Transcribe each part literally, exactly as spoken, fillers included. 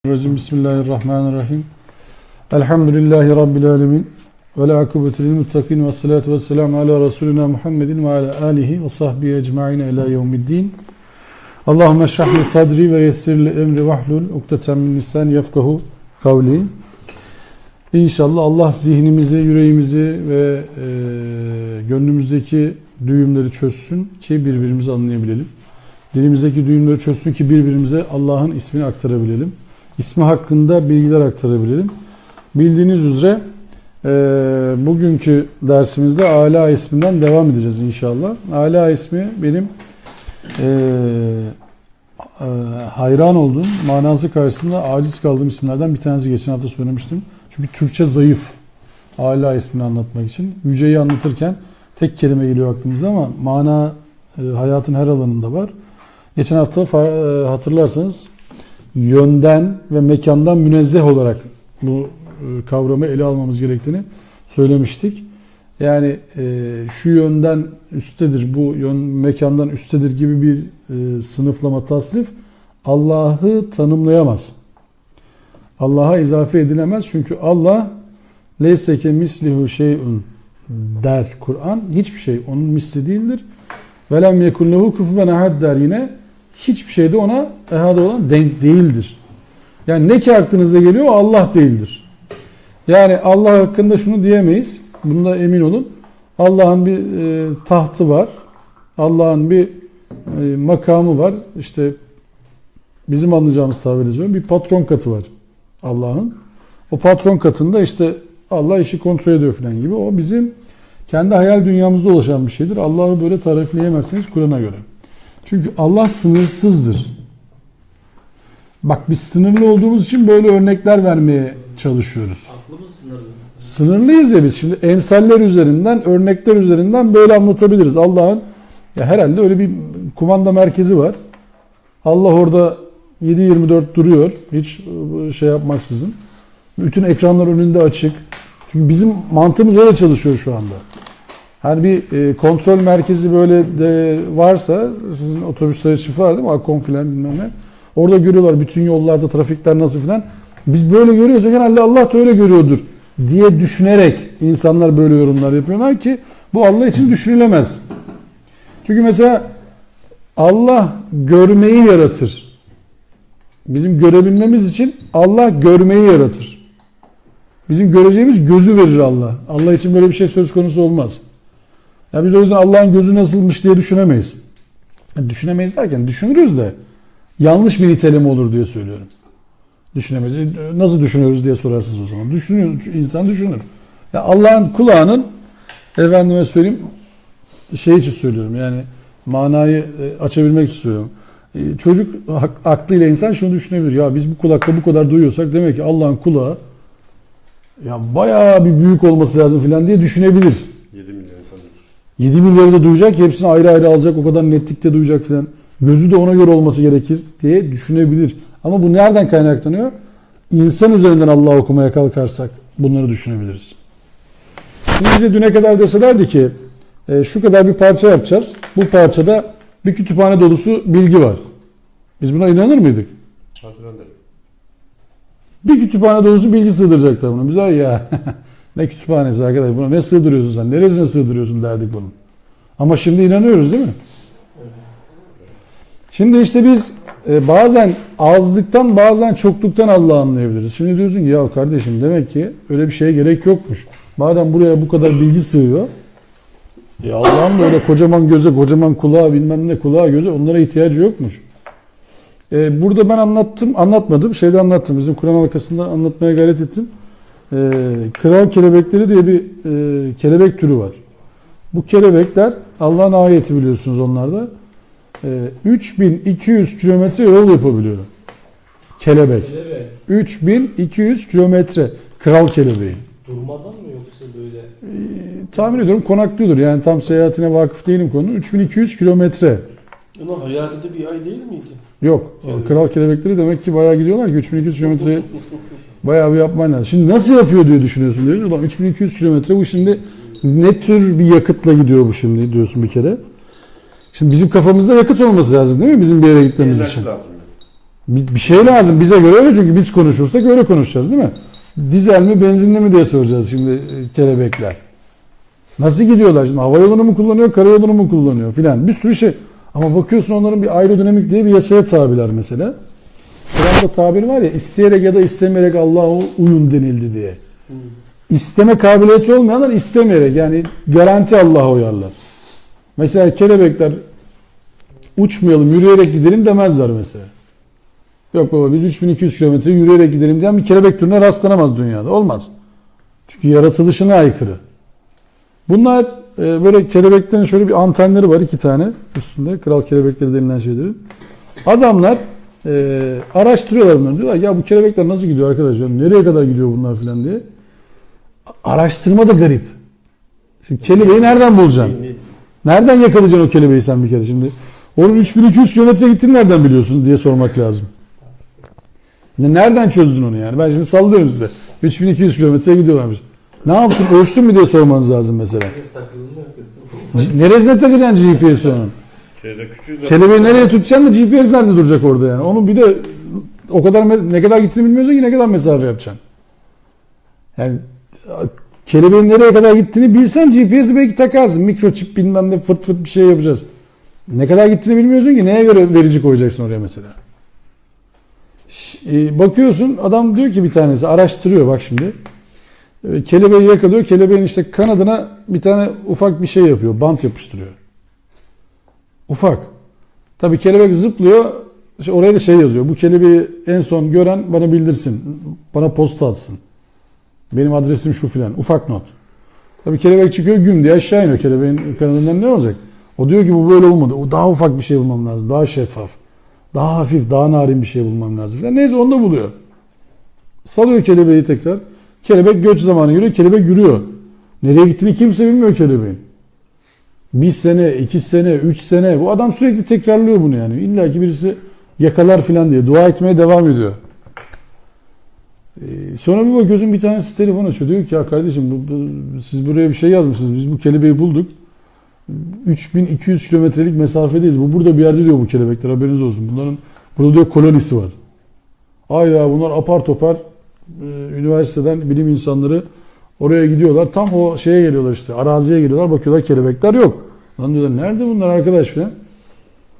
الرجيم. بسم الله الرحمن الرحيم. الحمد لله رب العالمين. والعاقبة للمتقين والصلاة والسلام على رسولنا محمد وعلى آله وصحبه أجمعين إلى يوم الدين. اللهم اشرح لي صدري ويسر لي أمري واحلل عقدة من لساني يفقهوا قولي. İnşallah Allah zihnimizi, yüreğimizi ve e, gönlümüzdeki düğümleri çözsün ki birbirimizi anlayabilelim. Dilimizdeki düğümleri çözsün ki birbirimize Allah'ın ismini aktarabilelim. İsmi hakkında bilgiler aktarabilelim. Bildiğiniz üzere e, bugünkü dersimizde Ala isminden devam edeceğiz inşallah. Ala ismi benim e, e, hayran olduğum, manası karşısında aciz kaldığım isimlerden bir tanesi. Geçen hafta söylemiştim. Çünkü Türkçe zayıf. Ala ismini anlatmak için. Yüceyi anlatırken tek kelime geliyor aklımıza ama mana e, hayatın her alanında var. Geçen hafta fa- e, hatırlarsanız yönden ve mekandan münezzeh olarak bu e, kavramı ele almamız gerektiğini söylemiştik. Yani e, şu yönden üsttedir, bu yön mekandan üsttedir gibi bir e, sınıflama, tasnif Allah'ı tanımlayamaz. Allah'a izafe edilemez çünkü Allah leyse ke mislihu şey'un der Kur'an. Hiçbir şey onun misli değildir. Ve lem yekun lehu kufuven ehad der yine. Hiçbir şey de ona ehad olan denk değildir. Yani ne ki aklınıza geliyor o Allah değildir. Yani Allah hakkında şunu diyemeyiz. Bunda emin olun. Allah'ın bir e, tahtı var. Allah'ın bir e, makamı var. İşte bizim anlayacağımız tabirle söylüyorum. Bir patron katı var Allah'ın. O patron katında işte Allah işi kontrol ediyor falan gibi. O bizim kendi hayal dünyamızda oluşan bir şeydir. Allah'ı böyle tarifleyemezsiniz Kur'an'a göre. Çünkü Allah sınırsızdır. Bak biz sınırlı olduğumuz için böyle örnekler vermeye çalışıyoruz. Aklımız sınırlı. Sınırlıyız ya biz. Şimdi emsaller üzerinden, örnekler üzerinden böyle anlatabiliriz. Allah'ın ya herhalde öyle bir kumanda merkezi var. Allah orada yedi yirmi dört duruyor. Hiç e, şey yapmaksızın. Bütün ekranlar önünde açık. Çünkü bizim mantığımız öyle çalışıyor şu anda. Hani bir e, kontrol merkezi böyle de varsa, sizin otobüsler için var değil mi? Akon filan bilmem ne. Orada görüyorlar bütün yollarda trafikler nasıl filan. Biz böyle görüyorsak herhalde Allah da öyle görüyordur diye düşünerek insanlar böyle yorumlar yapıyorlar ki bu Allah için düşünülemez. Çünkü mesela Allah görmeyi yaratır. Bizim görebilmemiz için Allah görmeyi yaratır. Bizim göreceğimiz gözü verir Allah. Allah için böyle bir şey söz konusu olmaz. Ya biz o yüzden Allah'ın gözü nasılmış diye düşünemeyiz. Yani düşünemeyiz derken düşünürüz de yanlış bir niteleme olur diye söylüyorum. Düşünemeyiz. E, nasıl düşünüyoruz diye sorarsınız o zaman. Düşünüyor, insan düşünür. Ya Allah'ın kulağının efendime söyleyeyim şey için söylüyorum yani manayı e, açabilmek için söylüyorum. E, çocuk hak- aklıyla insan şunu düşünebilir. Ya biz bu kulakla bu kadar duyuyorsak demek ki Allah'ın kulağı ya bayağı bir büyük olması lazım filan diye düşünebilir. yedi milyon insan. Yedi milyarı da duyacak ki hepsini ayrı ayrı alacak, o kadar netlikte duyacak filan. Gözü de ona göre olması gerekir diye düşünebilir. Ama bu nereden kaynaklanıyor? İnsan üzerinden Allah okumaya kalkarsak bunları düşünebiliriz. Şimdi bize düne kadar deselerdi ki e, şu kadar bir parça yapacağız. Bu parçada bir kütüphane dolusu bilgi var. Biz buna inanır mıydık? Hatırladım. Bir kütüphane dolusu bilgi sığdıracaklar buna. Biz ay ya ne kütüphanesi arkadaş, buna ne sığdırıyorsun sen? Neresine sığdırıyorsun derdik bunun. Ama şimdi inanıyoruz değil mi? Şimdi işte biz e, bazen azlıktan bazen çokluktan Allah'ı anlayabiliriz. Şimdi diyorsun ki ya kardeşim demek ki öyle bir şeye gerek yokmuş. Madem buraya bu kadar bilgi sığıyor. E Allah'ın da öyle kocaman göze, kocaman kulağa, bilmem ne kulağa, göze onlara ihtiyacı yokmuş. E, burada ben anlattım, anlatmadım. Şeyde anlattım. Bizim Kur'an halkasında anlatmaya gayret ettim. E, kral kelebekleri diye bir e, kelebek türü var. Bu kelebekler Allah'ın ayeti biliyorsunuz onlarda. E, üç bin iki yüz kilometre yol yapabiliyor. Kelebek. Kelebek. üç bin iki yüz kilometre kral kelebeği. Durmadan mı yoksa böyle? E, tahmin ediyorum konaklıyordur. Yani tam seyahatine vakıf değilim konunun. üç bin iki yüz kilometre. Onun hayatı da bir ay değil miydi? Yok. Kelebek. Kral kelebekleri demek ki bayağı gidiyorlar ki üç bin iki yüz kilometre bayağı bir yapman lazım. Şimdi nasıl yapıyor diye düşünüyorsun diyor. Ulan üç bin iki yüz kilometre bu şimdi ne tür bir yakıtla gidiyor bu şimdi diyorsun bir kere. Şimdi bizim kafamızda yakıt olması lazım değil mi? Bizim bir yere gitmemiz Enerji için. Lazım. Bir, bir şey lazım. Bize göre öyle, çünkü biz konuşursak öyle konuşacağız, değil mi? Dizel mi, benzinli mi diye soracağız şimdi, e, kelebekler. Nasıl gidiyorlar şimdi? Hava yolunu mu kullanıyor, karayolunu mu kullanıyor filan. Bir sürü şey. Ama bakıyorsun, onların bir aerodinamik diye bir yasaya tabiler mesela. Kur'an'da tabir var ya, isteyerek ya da istemeyerek Allah'a uyun denildi diye. İsteme kabiliyeti olmayanlar istemeyerek, yani garanti Allah'a uyarlar. Mesela kelebekler uçmayalım, yürüyerek gidelim demezler mesela. Yok baba, biz üç bin iki yüz kilometre yürüyerek gidelim diyen bir kelebek türüne rastlanamaz dünyada. Olmaz. Çünkü yaratılışına aykırı. Bunlar, e, böyle kelebeklerin şöyle bir antenleri var, iki tane üstünde. Kral kelebekleri denilen şeylerin. Adamlar, e, araştırıyorlar bunları. Diyorlar ya, bu kelebekler nasıl gidiyor arkadaşlar? Nereye kadar gidiyor bunlar filan diye. Araştırma da garip. Şimdi kelebeği nereden bulacaksın? Nereden yakalayacaksın o kelebeği sen bir kere şimdi? Onun üç bin iki yüz kilometre gittiğini nereden biliyorsun diye sormak lazım. Ne, nereden çözdün onu yani? Ben şimdi sallıyorum size. üç bin iki yüz kilometre gidiyorlarmış. Ne yaptın? Ölçtün mü diye sormanız lazım mesela. Herkes takılmıyor. Neresine takacaksın G P S'ini onun? Şeyde küçüğü de Kelebeği nereye tutacaksın da G P S nerede duracak orada yani? Onun bir de o kadar me- ne kadar gittiğini bilmiyorsun ki, ne kadar mesafe yapacaksın. Yani kelebeğin nereye kadar gittiğini bilsen G P S'i belki takarsın. Mikroçip bilmem ne fırt fırt bir şey yapacağız. Ne kadar gittiğini bilmiyorsun ki, neye göre verici koyacaksın oraya mesela? Ş- e, bakıyorsun, adam diyor ki, bir tanesi araştırıyor bak şimdi. E, kelebeği yakalıyor. Kelebeğin işte kanadına bir tane ufak bir şey yapıyor. Bant yapıştırıyor. Ufak. Tabii kelebek zıplıyor. İşte oraya da şey yazıyor. Bu kelebeği en son gören bana bildirsin. Bana posta atsın. Benim adresim şu filan. Ufak not. Tabii kelebek çıkıyor, güm diye aşağı iniyor. Kelebeğin kanadından ne olacak? O diyor ki, bu böyle olmadı. O daha ufak bir şey bulmam lazım. Daha şeffaf. Daha hafif, daha narin bir şey bulmam lazım filan. Neyse, onu da buluyor. Salıyor kelebeği tekrar. Kelebek göç zamanı geliyor. Kelebek yürüyor. Nereye gittiğini kimse bilmiyor kelebeğin. Bir sene, iki sene, üç sene. Bu adam sürekli tekrarlıyor bunu yani. İlla ki birisi yakalar filan diye dua etmeye devam ediyor. Ee, sonra bir bakıyorsun, bir tanesi telefon açıyor. Diyor ki, ya kardeşim, bu, bu- siz buraya bir şey yazmışsınız. Biz bu kelebeği bulduk. üç bin iki yüz kilometrelik mesafedeyiz. Bu burada bir yerde diyor bu kelebekler. Haberiniz olsun. Bunların burada diyor kolonisi var. Hayda, bunlar apar topar, e, üniversiteden bilim insanları oraya gidiyorlar. Tam o şeye geliyorlar işte, araziye geliyorlar. Bakıyorlar, kelebekler yok. Lan diyorlar, nerede bunlar arkadaş filan.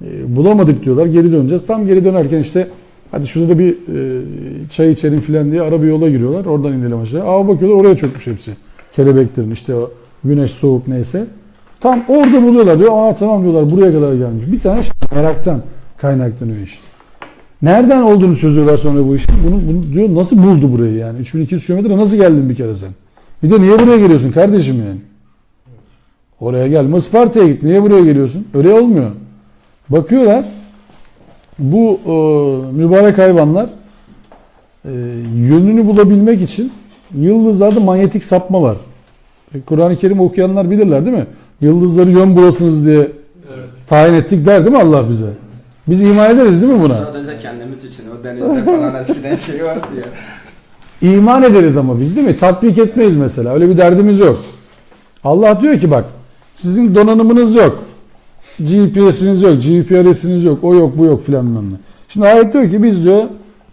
E, bulamadık diyorlar, geri döneceğiz. Tam geri dönerken işte, hadi şurada da bir, e, çay içelim filan diye ara bir yola giriyorlar. Oradan inelim aşağı. Aa, bakıyorlar, oraya çökmüş hepsi. Kelebeklerin işte, o güneş soğuk neyse. Tam orada buluyorlar diyor. Aa, tamam diyorlar, buraya kadar gelmiş. Bir tane şey, meraktan kaynaklanıyor iş. Nereden olduğunu çözüyorlar sonra bu işin. Bunu, bunu diyor, nasıl buldu burayı yani? üç bin iki yüz kilometre nasıl geldin bir kere sen? Bir de niye buraya geliyorsun kardeşim yani? Oraya gelme, Isparta'ya git. Niye buraya geliyorsun? Öyle olmuyor. Bakıyorlar, bu, e, mübarek hayvanlar, e, yönünü bulabilmek için yıldızlarda manyetik sapma var. E, Kur'an-ı Kerim okuyanlar bilirler, değil mi? Yıldızları yön bulasınız diye tayin ettik der, değil mi Allah bize? Biz iman ederiz, değil mi buna? Sadece kendimiz için. O denizde falan eskiden şey vardı ya. İman ederiz ama biz, değil mi? Tatbik etmeyiz mesela. Öyle bir derdimiz yok. Allah diyor ki, bak, sizin donanımınız yok. G P S'iniz yok, G P R S'iniz yok, o yok, bu yok filan bilmem ne. Şimdi ayet diyor ki, biz diyor,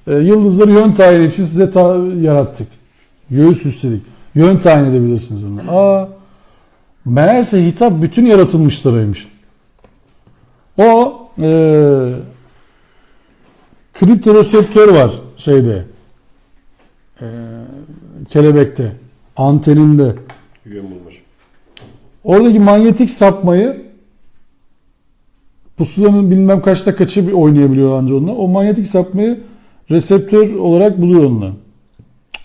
e, yıldızları yön tayini için size ta- yarattık. Göğüs üstelik. Yön tayin edebilirsiniz onunla. Aa, meğerse hitap bütün yaratılmışlaraymış. O, e, kriptoreseptör var şeyde, e, kelebekte, anteninde. Yön bulmuş. Oradaki manyetik sapmayı, pusulanın bilmem kaçta kaçı bir oynayabiliyor anca onunla. O manyetik sapmayı reseptör olarak buluyor onunla.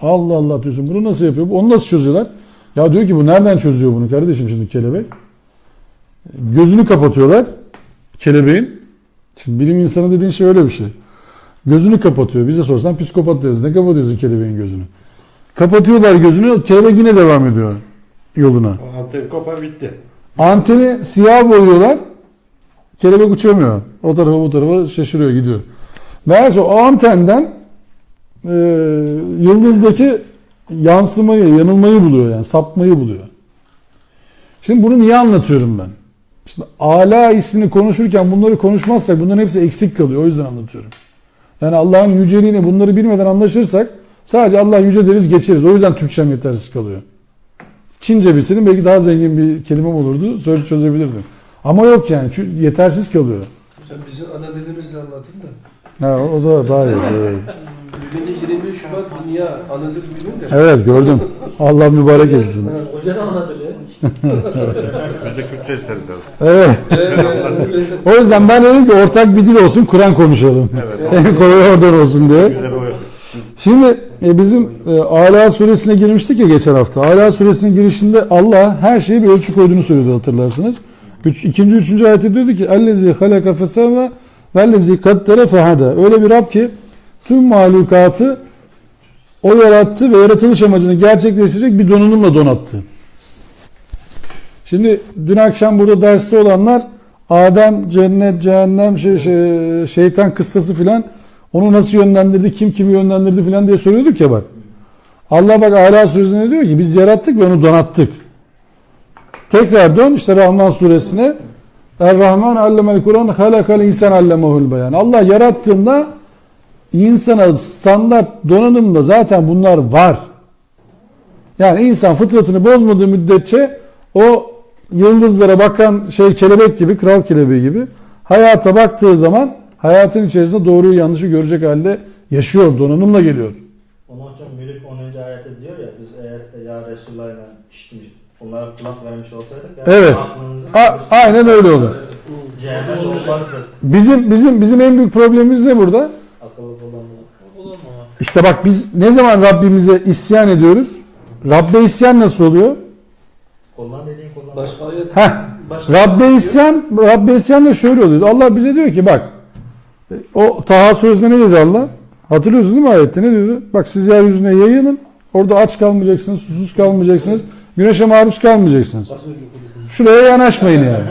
Allah Allah diyorsun. Bunu nasıl yapıyor? Onu nasıl çözüyorlar? Ya diyor ki, bu nereden çözüyor bunu kardeşim şimdi kelebek? Gözünü kapatıyorlar kelebeğin. Şimdi bilim insanı dediğin şey öyle bir şey. Gözünü kapatıyor. Bize sorsan psikopat deriz. Ne kapatıyorsun kelebeğin gözünü? Kapatıyorlar gözünü. Kelebek yine devam ediyor yoluna. O anteni kopar, bitti. Anteni siyah boyuyorlar. Kelebek uçamıyor. O tarafa bu tarafa şaşırıyor, gidiyor. Meğerse o antenden, e, yıldızdaki yansımayı, yanılmayı buluyor yani, sapmayı buluyor. Şimdi bunu niye anlatıyorum ben? Şimdi Ala ismini konuşurken bunları konuşmazsak bunların hepsi eksik kalıyor. O yüzden anlatıyorum. Yani Allah'ın yüceliğini, bunları bilmeden anlaşırsak sadece Allah yüce deriz, geçeriz. O yüzden Türkçem yetersiz kalıyor. Çince bilseydim belki daha zengin bir kelimem olurdu. Söyle çözebilirdim. Ama yok yani. Çü- Yetersiz kalıyor. Sen bizim ana dilimizle anlatın da. Ha, o da daha iyi. Evet. Bugün de yirmi bir Şubat Dünya Ana Dil Günü de. Evet, gördüm. Allah mübarek etsin. Hocanın ana dili. Biz de Kürtçe isteriz abi. Evet. O yüzden ben dedim ki ortak bir dil olsun, Kur'an konuşalım. Evet. En kolay oradan olsun diye. Güzel o. Şimdi e, bizim e, Ala suresine girmiştik ya geçen hafta. Ala suresinin girişinde Allah her şeye bir ölçü koyduğunu söylüyordu, hatırlarsınız. Üç, ikinci, üçüncü ayette diyordu ki: "Ellezî halaka fesevva vellezî kaddere fehada." Öyle bir Rab ki tüm mahlukatı o yarattı ve yaratılış amacını gerçekleştirecek bir donanımla donattı. Şimdi dün akşam burada derste olanlar Adem, cennet, cehennem, şey, şey, şeytan kıssası filan, onu nasıl yönlendirdi, kim kimi yönlendirdi filan diye soruyorduk ya bak. Allah bak Ala suresinde diyor ki biz yarattık ve onu donattık. Tekrar dön işte Rahman suresine. Er-Rahman allemel Kur'an halakal insan allemehul beyan. Allah yarattığında insana standart donanımda zaten bunlar var. Yani insan fıtratını bozmadığı müddetçe o yıldızlara bakan şey kelebek gibi, kral kelebeği gibi hayata baktığı zaman hayatın içerisinde doğruyu yanlışı görecek halde yaşıyor, donanımla geliyor. Onun için Mülk onuncu ayette diyor ya, biz eğer ya Resulullah'la işitmiş, onlara kulak vermiş olsaydık, yani Evet. aklımızın A- aynen öyle olur. Cehennem olmazdı. Bizim bizim bizim en büyük problemimiz ne burada? Akıllı kullanmak. İşte bak biz ne zaman Rabbimize isyan ediyoruz? Rabbe isyan nasıl oluyor? Kullan dediğin kullan. Başka ayet. Heh. Başka Rabbe isyan, Rabbe isyan da şöyle oluyor. Allah bize diyor ki bak, o Taha suresinde ne dedi Allah? Hatırlıyorsunuz değil mi ayette? Ne diyordu? Bak siz yeryüzüne yayılın. Orada aç kalmayacaksınız, susuz kalmayacaksınız. Güneşe maruz kalmayacaksınız. Şuraya yanaşmayın yani.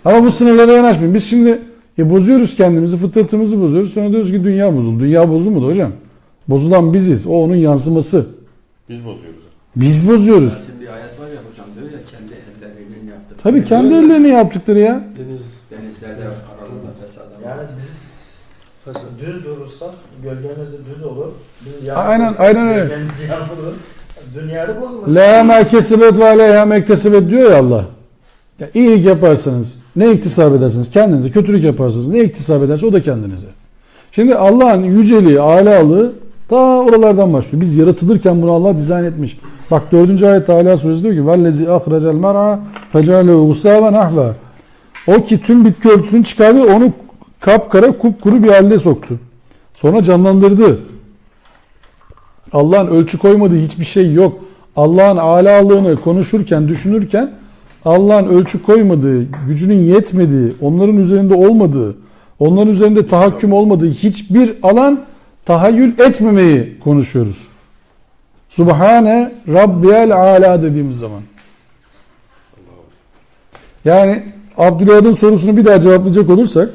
Ama bu sınırlara yanaşmayın. Biz şimdi e, bozuyoruz kendimizi, fıtratımızı bozuyoruz. Sonra diyoruz ki dünya bozuldu. Dünya bozulmadı hocam. Bozulan biziz. O onun yansıması. Biz bozuyoruz. Biz bozuyoruz. Zaten bir ayet var ya hocam, diyor ya kendi elleriyle yaptık. Tabii kendi ellerine yaptıkları ya. Deniz. Denizlerde aralarında fesat. Yani biz düz durursak gölgemiz de düz olur. Biz Aynen, yağmursak aynen öyle. Gölgemiz yağmur olur. Dünyada bozulur. Leha ma kesebet ve aleyha mektesebet diyor ya Allah. Ya iyilik yaparsanız, ne iktisap edersiniz kendinize, kötülük yaparsanız, ne iktisap ederse o da kendinize. Şimdi Allah'ın yüceliği, alalığı ta oralardan başlıyor. Biz yaratılırken bunu Allah dizayn etmiş. Bak dördüncü ayet Ala suresi diyor ki: "Vellezî ahrecel mer'a fecealehu gusâven ahva." O ki tüm bitki örtüsünü çıkardı, onu kapkara, kupkuru bir halde soktu. Sonra canlandırdı. Allah'ın ölçü koymadığı hiçbir şey yok. Allah'ın alalığını konuşurken, düşünürken Allah'ın ölçü koymadığı, gücünün yetmediği, onların üzerinde olmadığı, onların üzerinde tahakküm olmadığı hiçbir alan tahayyül etmemeyi konuşuyoruz. Subhane Rabbiyel Ala dediğimiz zaman. Yani Abdülvehhab'ın sorusunu bir daha cevaplayacak olursak,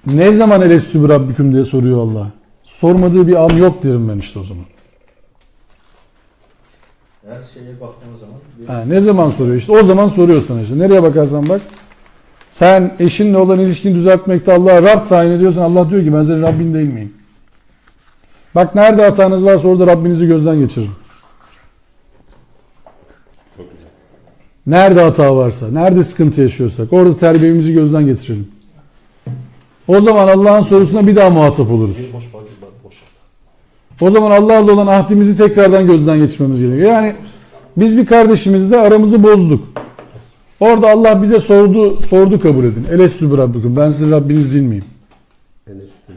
ne zaman elestü bi Rabbiküm diye soruyor Allah. Sormadığı bir an yok derim ben işte o zaman. Her şeye baktığımız zaman bir Ha, ne zaman soruyor? İşte o zaman soruyor sana işte. Nereye bakarsan bak. Sen eşinle olan ilişkini düzeltmekte Allah'a Rab tayin ediyorsan Allah diyor ki ben senin Rabbin değil miyim? Bak nerede hatanız varsa orada Rabbinizi gözden geçirin. Çok güzel. Nerede hata varsa, nerede sıkıntı yaşıyorsak orada terbiyemizi gözden geçirelim. O zaman Allah'ın sorusuna bir daha muhatap oluruz. Bir boş var, bir boş var. O zaman Allah'la olan ahdimizi tekrardan gözden geçirmemiz gerekiyor. Yani biz bir kardeşimizle aramızı bozduk. Orada Allah bize sordu, sordu kabul edin. Elestü bi Rabbikum. Ben sizin Rabbiniz değil miyim? Elestü.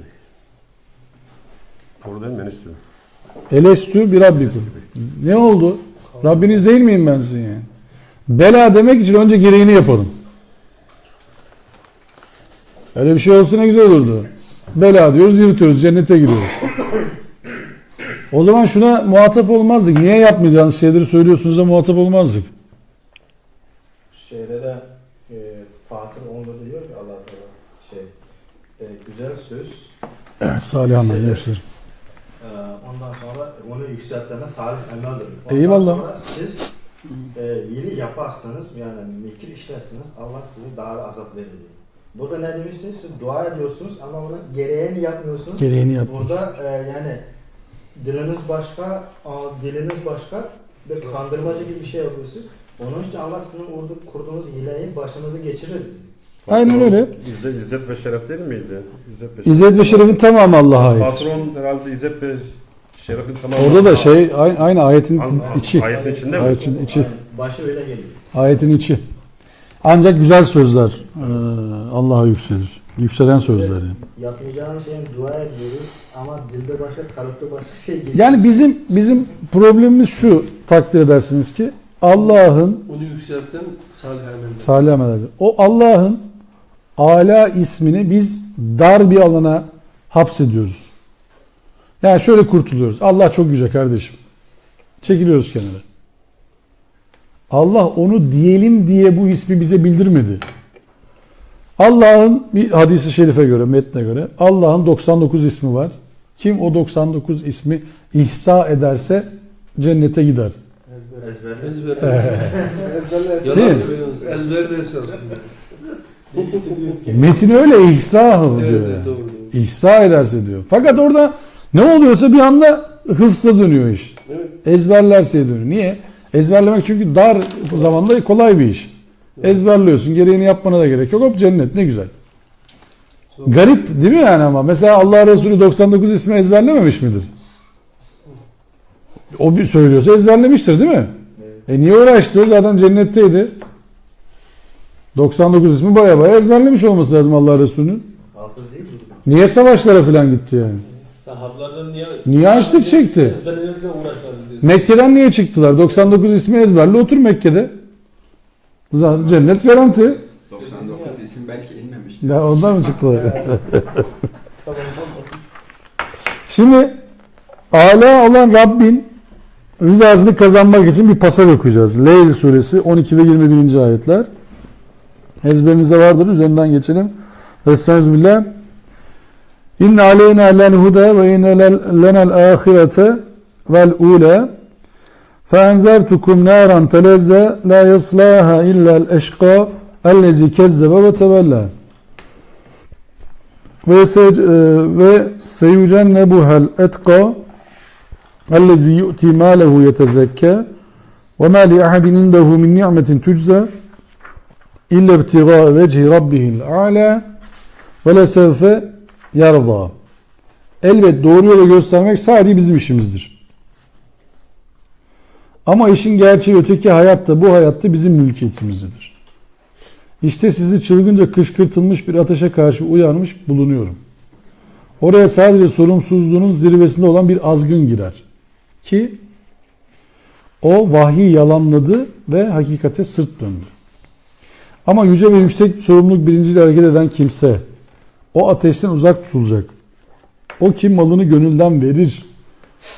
Doğru değil mi? Elestü. Elestü bi Rabbikum. Ne oldu? Rabbiniz değil miyim ben sizin yani? Bela demek için önce gereğini yapalım. Öyle bir şey olsa ne güzel olurdu. Bela diyoruz, yırtıyoruz, cennete giriyoruz. O zaman şuna muhatap olmazdık. Niye yapmayacağınız şeyleri söylüyorsunuz da muhatap olmazdık. Şeyde de e, Fatır onda diyor ki Allah Teala şey e, güzel söz Evet, salih amel yükselir. Yükselir. E, ondan sonra onu yükseltene salih ameldir. Ondan Eyvallah. Sonra siz e, iyiliği yaparsanız yani mekir işlerseniz Allah size daha da azap verir diyor. Burada ne demiştiniz? Siz dua ediyorsunuz ama onun gereğini yapmıyorsunuz. Gereğini yapmıyorsunuz. Burada e, yani diliniz başka, a- diliniz başka, bir kandırmacı gibi bir şey yapıyorsunuz. Onun için Allah sizin orada kurduğunuz hileyi başınızı geçirir. Aynen öyle. İzzet, izzet ve şeref değil miydi? İzzet ve şeref. İzzet ve şerefin tamamı Allah'a ait. Patron herhalde izzet ve şerefin tamamı. Orada da şey aynı, aynı ayetin An- içi. Ayetin içinde mi? Ayetin içi. Başı öyle geliyor. Ayetin içi. Ancak güzel sözler e, Allah'a yükselir. Yükselen sözler yani. Yapmayacağın şeyin dua ediyoruz ama dilde başka, kalpte başka şey geçiyor. Yani bizim bizim problemimiz şu, takdir edersiniz ki Allah'ın Onu yükselten salih amelde. Salih amelde. O Allah'ın Ala ismini biz dar bir alana hapsediyoruz. Yani şöyle kurtuluyoruz. Allah çok yüce kardeşim. Çekiliyoruz kenara. Allah onu diyelim diye bu ismi bize bildirmedi. Allah'ın bir hadisi şerife göre, metne göre Allah'ın doksan dokuz ismi var. Kim o doksan dokuz ismi ihsa ederse cennete gider. Ezberler. Ezberler. Yalan Değil mi? Söylüyorsunuz. Ezberlerse aslında. Metin öyle ihsa Evet, diyor. Evet, yani. Doğru, doğru. İhsa ederse diyor. Fakat orada ne oluyorsa bir anda hıfza dönüyor iş. Evet. Ezberlerse dönüyor. Niye? Ezberlemek çünkü dar zamanda kolay bir iş. Evet. Ezberliyorsun. Gereğini yapmana da gerek yok. Hop cennet ne güzel. Doğru. Garip değil mi yani ama? Mesela Allah Resulü doksan dokuz ismi ezberlememiş midir? O bir söylüyorsa ezberlemiştir değil mi? Evet. E niye uğraştı? Zaten cennetteydi. doksan dokuz ismi baya baya ezberlemiş olması lazım Allah Resulü'nün. Hafız değil mi? Niye savaşlara falan gitti yani? Sahabelerden niye Niye açlık çekti? Ezberlemekle uğraşmadı diyorsun. Mekke'den niye çıktılar? doksan dokuz ismi ezberle otur Mekke'de. Zaten cennet garanti. doksan dokuz isim belki inmemişti. Ya ondan mı çıktılar? Şimdi Ala olan Rabbin rızasını kazanmak için bir pasaj okuyacağız. Leyl suresi on iki ve yirmi birinci ayetler. Ezberimizde vardır, üzerinden geçelim. Estaizu billah. İnne aleyna lel huda ve inne lenel ahirete vel ula. Fe enzertukum naran telezze la yaslaha illel eşqa ellezi kezzebe ve tevella. Ve se- e, ve seyucennebuhel etqa ellezi yu'ti malehu yetezekka ve ma li ahadin indehu min ni'metin tücza illa ibtiga vecihi rabbihil a'la ve lesevfe yarda. Elbet doğru yolu göstermek sadece bizim işimizdir. Ama işin gerçeği öteki hayatta, bu hayatta bizim mülkiyetimizdedir. İşte sizi çılgınca kışkırtılmış bir ateşe karşı uyarmış bulunuyorum. Oraya sadece sorumsuzluğunun zirvesinde olan bir azgın girer. Ki o vahyi yalanladı ve hakikate sırt döndü. Ama yüce ve yüksek sorumluluk bilinciyle hareket eden kimse o ateşten uzak tutulacak. O ki malını gönülden verir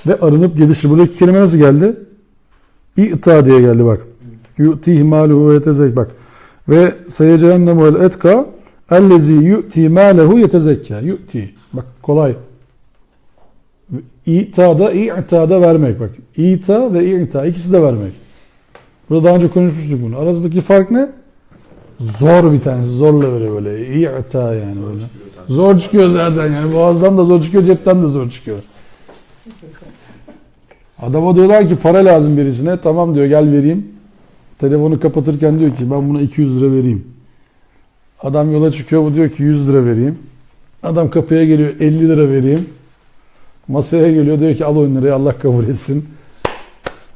ve arınıp gelişir. Buradaki kelime nasıl geldi? İ'ta diye geldi bak. Yu'tihi maluhu ve yetezek bak. Ve seyecehennemuhel etka ellezi yu'ti maluhu yetezekka. Yu'ti. Bak kolay. İ'ta da, i'ta da vermek bak. İ'ta ve i'ta ikisi de vermek. Burada daha önce konuşmuştuk bunu. Arasındaki fark ne? Zor bir tanesi. Zorla veriyor böyle. İ'ta yani böyle. Zor çıkıyor zaten yani. Boğazdan da zor çıkıyor, cepten de zor çıkıyor. Adama diyorlar ki para lazım birisine. Tamam diyor, gel vereyim. Telefonu kapatırken diyor ki ben buna iki yüz lira vereyim. Adam yola çıkıyor, bu diyor ki yüz lira vereyim. Adam kapıya geliyor, elli lira vereyim. Masaya geliyor, diyor ki al on lirayı, Allah kabul etsin.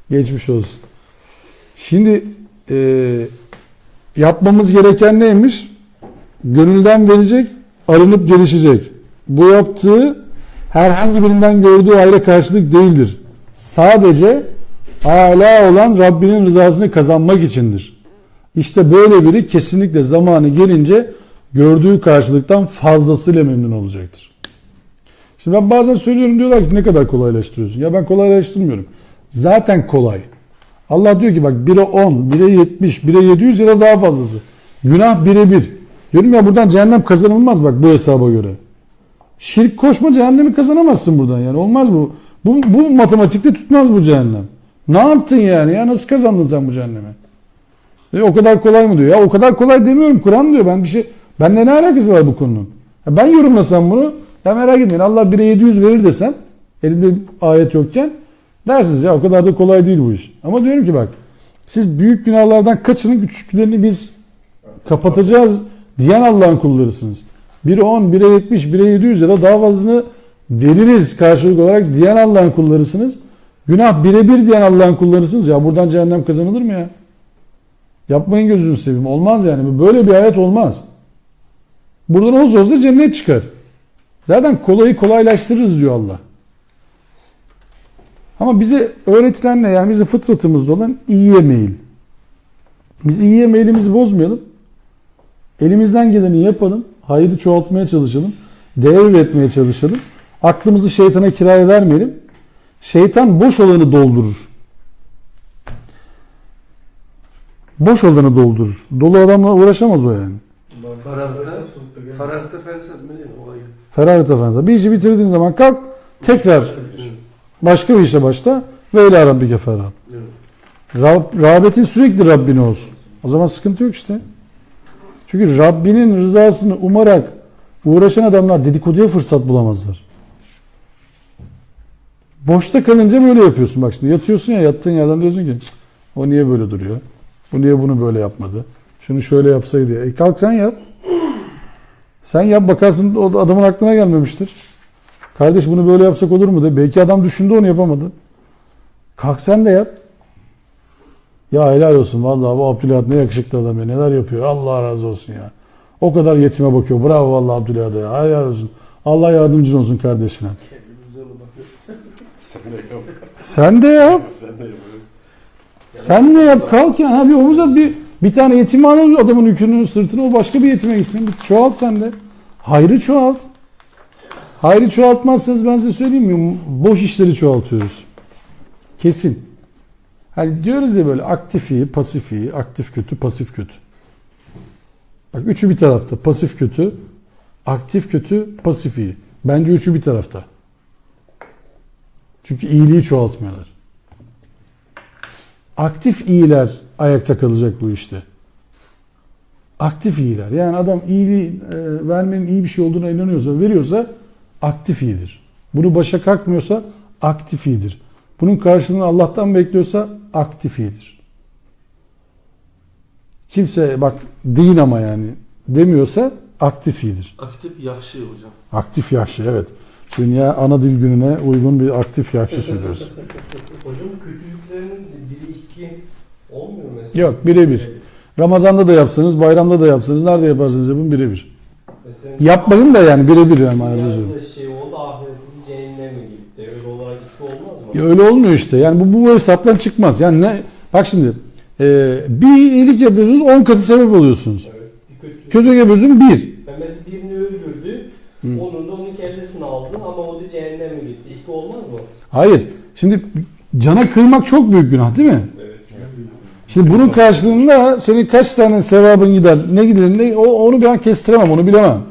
Geçmiş olsun. Şimdi e, yapmamız gereken neymiş? Gönülden verecek, arınıp gelişecek. Bu yaptığı herhangi birinden gördüğü hayra karşılık değildir. Sadece Ala olan Rabbinin rızasını kazanmak içindir. İşte böyle biri kesinlikle zamanı gelince gördüğü karşılıktan fazlasıyla memnun olacaktır. Şimdi ben bazen söylüyorum, diyorlar ki ne kadar kolaylaştırıyorsun. Ya ben kolaylaştırmıyorum. Zaten kolay. Allah diyor ki bak bire on, bire yetmiş, bire yedi yüz ya da daha fazlası. Günah bire bir. Diyorum ya buradan cehennem kazanılmaz bak bu hesaba göre. Şirk koşma, cehennemi kazanamazsın buradan yani. Olmaz bu. Bu, bu matematikte tutmaz bu cehennem. Ne yaptın yani? Ya nasıl kazandın sen bu cehennemi? E, o kadar kolay mı diyor. Ya o kadar kolay demiyorum. Kur'an diyor. Ben bir şey Benle ne alakası var bu konunun? Ya ben yorumlasam bunu, ya merak etmeyin, Allah bire yedi yüz verir desem, elimde bir ayet yokken, dersiniz ya, o kadar da kolay değil bu iş. Ama diyorum ki bak, siz büyük günahlardan kaçının, küçüklerini biz kapatacağız diyen Allah'ın kullarısınız. Bire on, bire yetmiş, bire yedi yüz ya da daha fazlasını veririz karşılık olarak diyen Allah'ın kullarısınız. Günah bire bir diyen Allah'ın kullarısınız. Ya buradan cehennem kazanılır mı ya? Yapmayın gözünüzü seveyim. Olmaz yani. Böyle bir ayet olmaz. Buradan olsa olsa cennet çıkar. Zaten kolayı kolaylaştırırız diyor Allah. Ama bize öğretilen ne? Yani bizim fıtratımızda olan iyiye meyil. Biz iyiye meyilimizi bozmayalım. Elimizden geleni yapalım. Hayırı çoğaltmaya çalışalım. Değer üretmeye çalışalım. Aklımızı şeytana kiraya vermeyelim. Şeytan boş olanı doldurur. Boş olanı doldurur. Dolu adamla uğraşamaz o yani. Farag'da, farag'da falsafa mı diyeyim, o ayrı. Ferahlıkta efendim. Bir işi bitirdiğin zaman kalk, tekrar başka bir işe başla. Ve ila rabbike ferhab. Evet. Rab, rağbetin sürekli Rabbine olsun. O zaman sıkıntı yok işte. Çünkü Rabbinin rızasını umarak uğraşan adamlar dedikoduya fırsat bulamazlar. Boşta kalınca böyle yapıyorsun. Bak şimdi yatıyorsun ya, yattığın yerden diyorsun ki, "O niye böyle duruyor? Bu niye bunu böyle yapmadı? Şunu şöyle yapsaydı ya." E kalk sen yap. Sen yap, bakarsın o adamın aklına gelmemiştir. "Kardeş, bunu böyle yapsak olur mu?" de. Belki adam düşündü, onu yapamadı. Kalk sen de yap. Ya helal olsun vallahi, bu Abdülhad ne yakışıklı adam ya, neler yapıyor, Allah razı olsun ya. O kadar yetime bakıyor, bravo vallahi Abdülhad'a ya, helal olsun. Allah yardımcın olsun kardeş falan. Kendimiz yolu bakıyor. Sen de yap. Sen de yap. Sen de yap, kalk yani. Ha, bir omuz at, bir, bir tane yetime al adamın yükünü sırtına, o başka bir yetime gitsin. Bir çoğalt sen de. Hayrı çoğalt. Hayrı çoğaltmazsanız ben size söyleyeyim mi? Boş işleri çoğaltıyoruz. Kesin. Hani diyoruz ya böyle aktif iyi, pasif iyi, aktif kötü, pasif kötü. Bak üçü bir tarafta. Pasif kötü, aktif kötü, pasif iyi. Bence üçü bir tarafta. Çünkü iyiliği çoğaltmıyorlar. Aktif iyiler ayakta kalacak bu işte. Aktif iyiler. Yani adam iyiliği e, vermenin iyi bir şey olduğuna inanıyorsa, veriyorsa aktif iyidir. Bunu başa kalkmıyorsa aktif iyidir. Bunun karşılığını Allah'tan bekliyorsa aktif iyidir. Kimse bak deyin ama yani demiyorsa aktif iyidir. Aktif yaxşı hocam. Aktif yaxşı, evet. Dünya ana dil gününe uygun bir aktif yaxşı söylüyoruz. Hocam bu kötülüklerin biri iki olmuyor mesela. Yok, birebir. Ramazan'da da yapsanız, bayramda da yapsanız, nerede yaparsanız yapın birebir. Mesela yapmayın da yani birebir yani manasını söylüyorum. Dünyada şey oldu, ahirette cehenneme gitti. Öyle olarak iki olmaz mı? Ya öyle olmuyor işte. Yani bu, bu hesaptan çıkmaz. Yani ne? Bak şimdi, e, bir iyilik yapıyorsunuz, on katı sevap alıyorsunuz. Evet, bir kötü. Kötü yapıyorsun, bir. Ben mesela birini öldürdü. Hı. Onun da onun kellesini aldı ama o da cehenneme gitti. İki olmaz mı? Hayır. Şimdi cana kıymak çok büyük günah değil mi? Evet. Şimdi bunun karşılığında senin kaç tane sevabın gider, ne gider, ne, o, onu ben kestiremem, onu bilemem.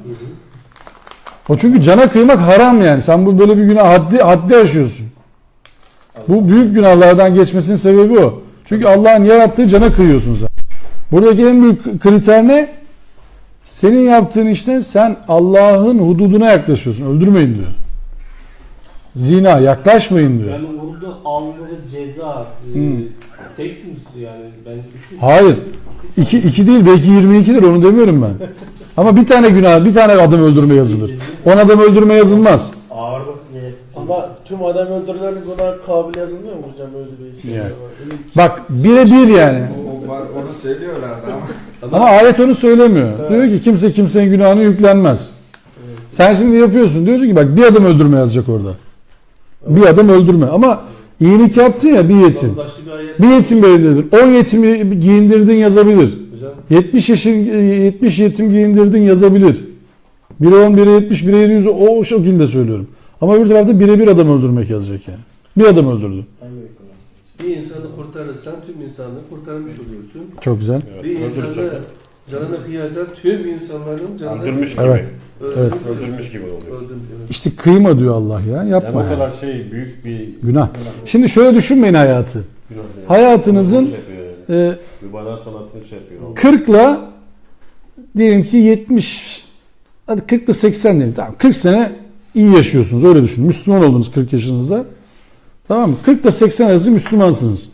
O çünkü cana kıymak haram yani. Sen bu böyle bir günah haddi, haddi aşıyorsun. Bu büyük günahlardan geçmesinin sebebi o. Çünkü Allah'ın yarattığı cana kıyıyorsun sen. Buradaki en büyük kriter ne? Senin yaptığın işte sen Allah'ın hududuna yaklaşıyorsun. Öldürmeyin diyor. Zina, yaklaşmayın diyor. Yani orada aldığı ceza e, tek mi yani? Ben iki... Hayır. İki, iki değil, belki yirmi ikidir, onu demiyorum ben. Ama bir tane günah, bir tane adam öldürme yazılır. On adam öldürme yazılmaz. Ağırlık ne? Ama tüm adam öldürülen günah kabul yazılmıyor mu hocam, öyle bir şey? Yani. Bak, birebir yani. O, o var, onu söylüyorlardı ama. Ama ayet onu söylemiyor. Evet. Diyor ki kimse kimsenin günahını yüklenmez. Evet. Sen şimdi yapıyorsun. Diyorsun ki bak, bir adam öldürme yazacak orada. Evet. Bir adam öldürme. Ama iyilik yaptın ya, bir yetim. Başka bir ayet. Bir yetim belirledin. On yetimi giyindirdin yazabilir. Hocam. Yetmiş yaşın, yetmiş yetim giyindirdin yazabilir. Biri on, biri yetmiş, biri yedi yüz, o şekilde söylüyorum. Ama öbür tarafta birebir adam öldürmek yazacak yani. Bir adam öldürdü. Bir insanı kurtarırsan tüm insanlığı kurtarmış oluyorsun. Çok güzel. Evet. Bir insanı canını kıyarsan tüm insanların canını... Öldürmüş gibi. Evet. Öldürmüş gibi oluyor. Öldürmüş, evet. İşte kıyma diyor Allah ya, yapma yani. Yani o kadar şey, büyük bir günah. Şimdi şöyle düşünmeyin hayatı. Günah yani. Hayatınızın, şey yapıyor yani. E, mübalağa sanatını şey yapıyor. Kırkla Diyelim ki yetmiş, hadi kırk ile seksen diyelim. Tamam, kırk sene iyi yaşıyorsunuz, öyle düşünün. Müslüman oldunuz kırk yaşınızda. Tamam mı? Kırk ile seksen arası Müslümansınız.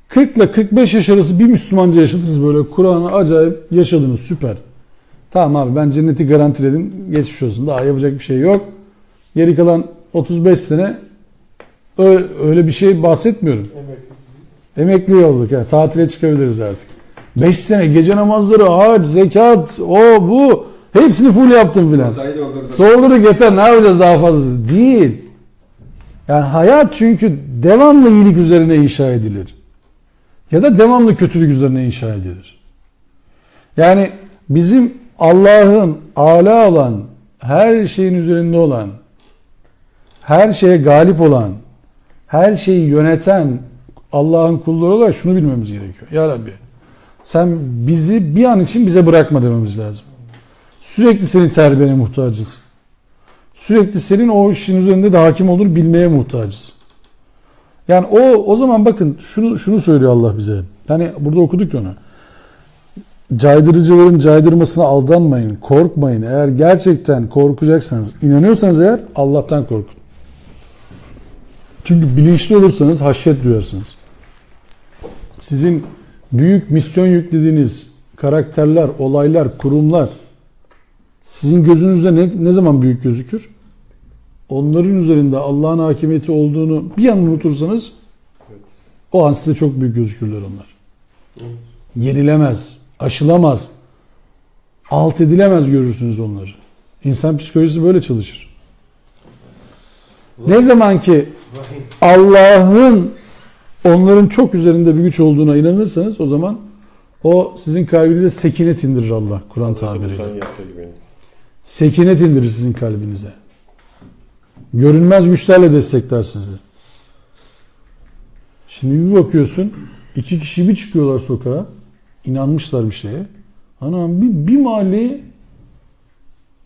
Kırk ile kırk beş yaş arası bir Müslümanca yaşadınız böyle. Kur'an'ı acayip yaşadınız, süper. Tamam abi, ben cenneti garantiledim. Geçmiş olsun. Daha yapacak bir şey yok. Geri kalan otuz beş sene ö- öyle bir şey bahsetmiyorum. Emekli olduk ya, tatile çıkabiliriz artık. Beş sene gece namazları, hac, zekat, o bu, hepsini full yaptım filan. Doldurduk, yeter, ne yapacağız daha fazlası? Değil. Yani hayat çünkü devamlı iyilik üzerine inşa edilir. Ya da devamlı kötülük üzerine inşa edilir. Yani bizim Allah'ın âlâ olan, her şeyin üzerinde olan, her şeye galip olan, her şeyi yöneten Allah'ın kulları olarak şunu bilmemiz gerekiyor. Ya Rabbi, sen bizi bir an için bize bırakma dememiz lazım. Sürekli senin terbiyene muhtacız. Sürekli senin o işin üzerinde de hakim olduğunu bilmeye muhtacız. Yani o o zaman bakın şunu şunu söylüyor Allah bize. Hani burada okuduk ya onu. Caydırıcıların caydırmasına aldanmayın, korkmayın. Eğer gerçekten korkacaksanız, inanıyorsanız eğer, Allah'tan korkun. Çünkü bilinçli olursanız haşyet duyarsınız. Sizin büyük misyon yüklediğiniz karakterler, olaylar, kurumlar sizin gözünüzde ne, ne zaman büyük gözükür? Onların üzerinde Allah'ın hakimiyeti olduğunu bir an unutursanız o an size çok büyük gözükürler onlar. Yenilemez, aşılamaz, alt edilemez görürsünüz onları. İnsan psikolojisi böyle çalışır. Ne zaman ki Allah'ın onların çok üzerinde bir güç olduğuna inanırsanız o zaman o sizin kalbinize sekinet indirir Allah Kur'an tabiriyle. Sekinet indirir sizin kalbinize. Görünmez güçlerle destekler sizi. Şimdi bir bakıyorsun, iki kişi bir çıkıyorlar sokağa, inanmışlar bir şeye. Anam bir, bir mahalleyi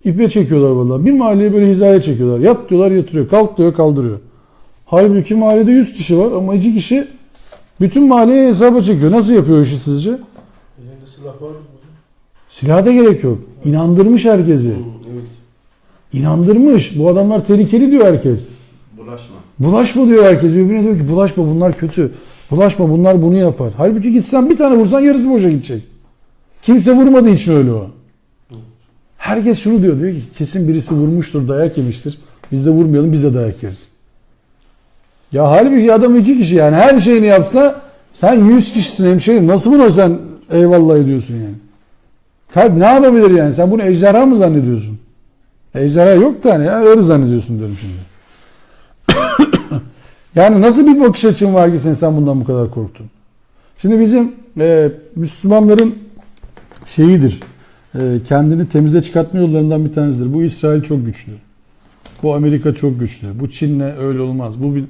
ipe çekiyorlar vallahi. Bir mahalleye böyle hizaya çekiyorlar. Yat diyorlar, yatırıyor. Kalk diyor, kaldırıyor. Halbuki mahallede yüz kişi var ama iki kişi bütün mahalleye hesaba çekiyor. Nasıl yapıyor o işi sizce? Elinde silah var mı? Silaha da gerek yok. İnandırmış herkesi. Hı, evet. İnandırmış. Bu adamlar tehlikeli diyor herkes. Bulaşma. Bulaşma diyor herkes. Birbirine diyor ki bulaşma, bunlar kötü. Bulaşma, bunlar bunu yapar. Halbuki gitsen bir tane vursan yarısı boşa gidecek. Kimse vurmadığı için öyle o. Herkes şunu diyor, diyor ki kesin birisi vurmuştur, dayak yemiştir. Biz de vurmayalım, biz de dayak yeriz. Ya halbuki adam iki kişi yani her şeyini yapsa sen yüz kişisin hemşerim. Nasıl buna sen eyvallah ediyorsun yani? Kalp ne yapabilir yani? Sen bunu ejderha mı zannediyorsun? Ejderha yok da hani ya, öyle zannediyorsun diyorum şimdi. Yani nasıl bir bakış açın var ki sen, sen bundan bu kadar korktun? Şimdi bizim e, Müslümanların şeyidir, e, kendini temize çıkartma yollarından bir tanesidir. Bu İsrail çok güçlü. Bu Amerika çok güçlü. Bu Çin'le öyle olmaz. Bu bir...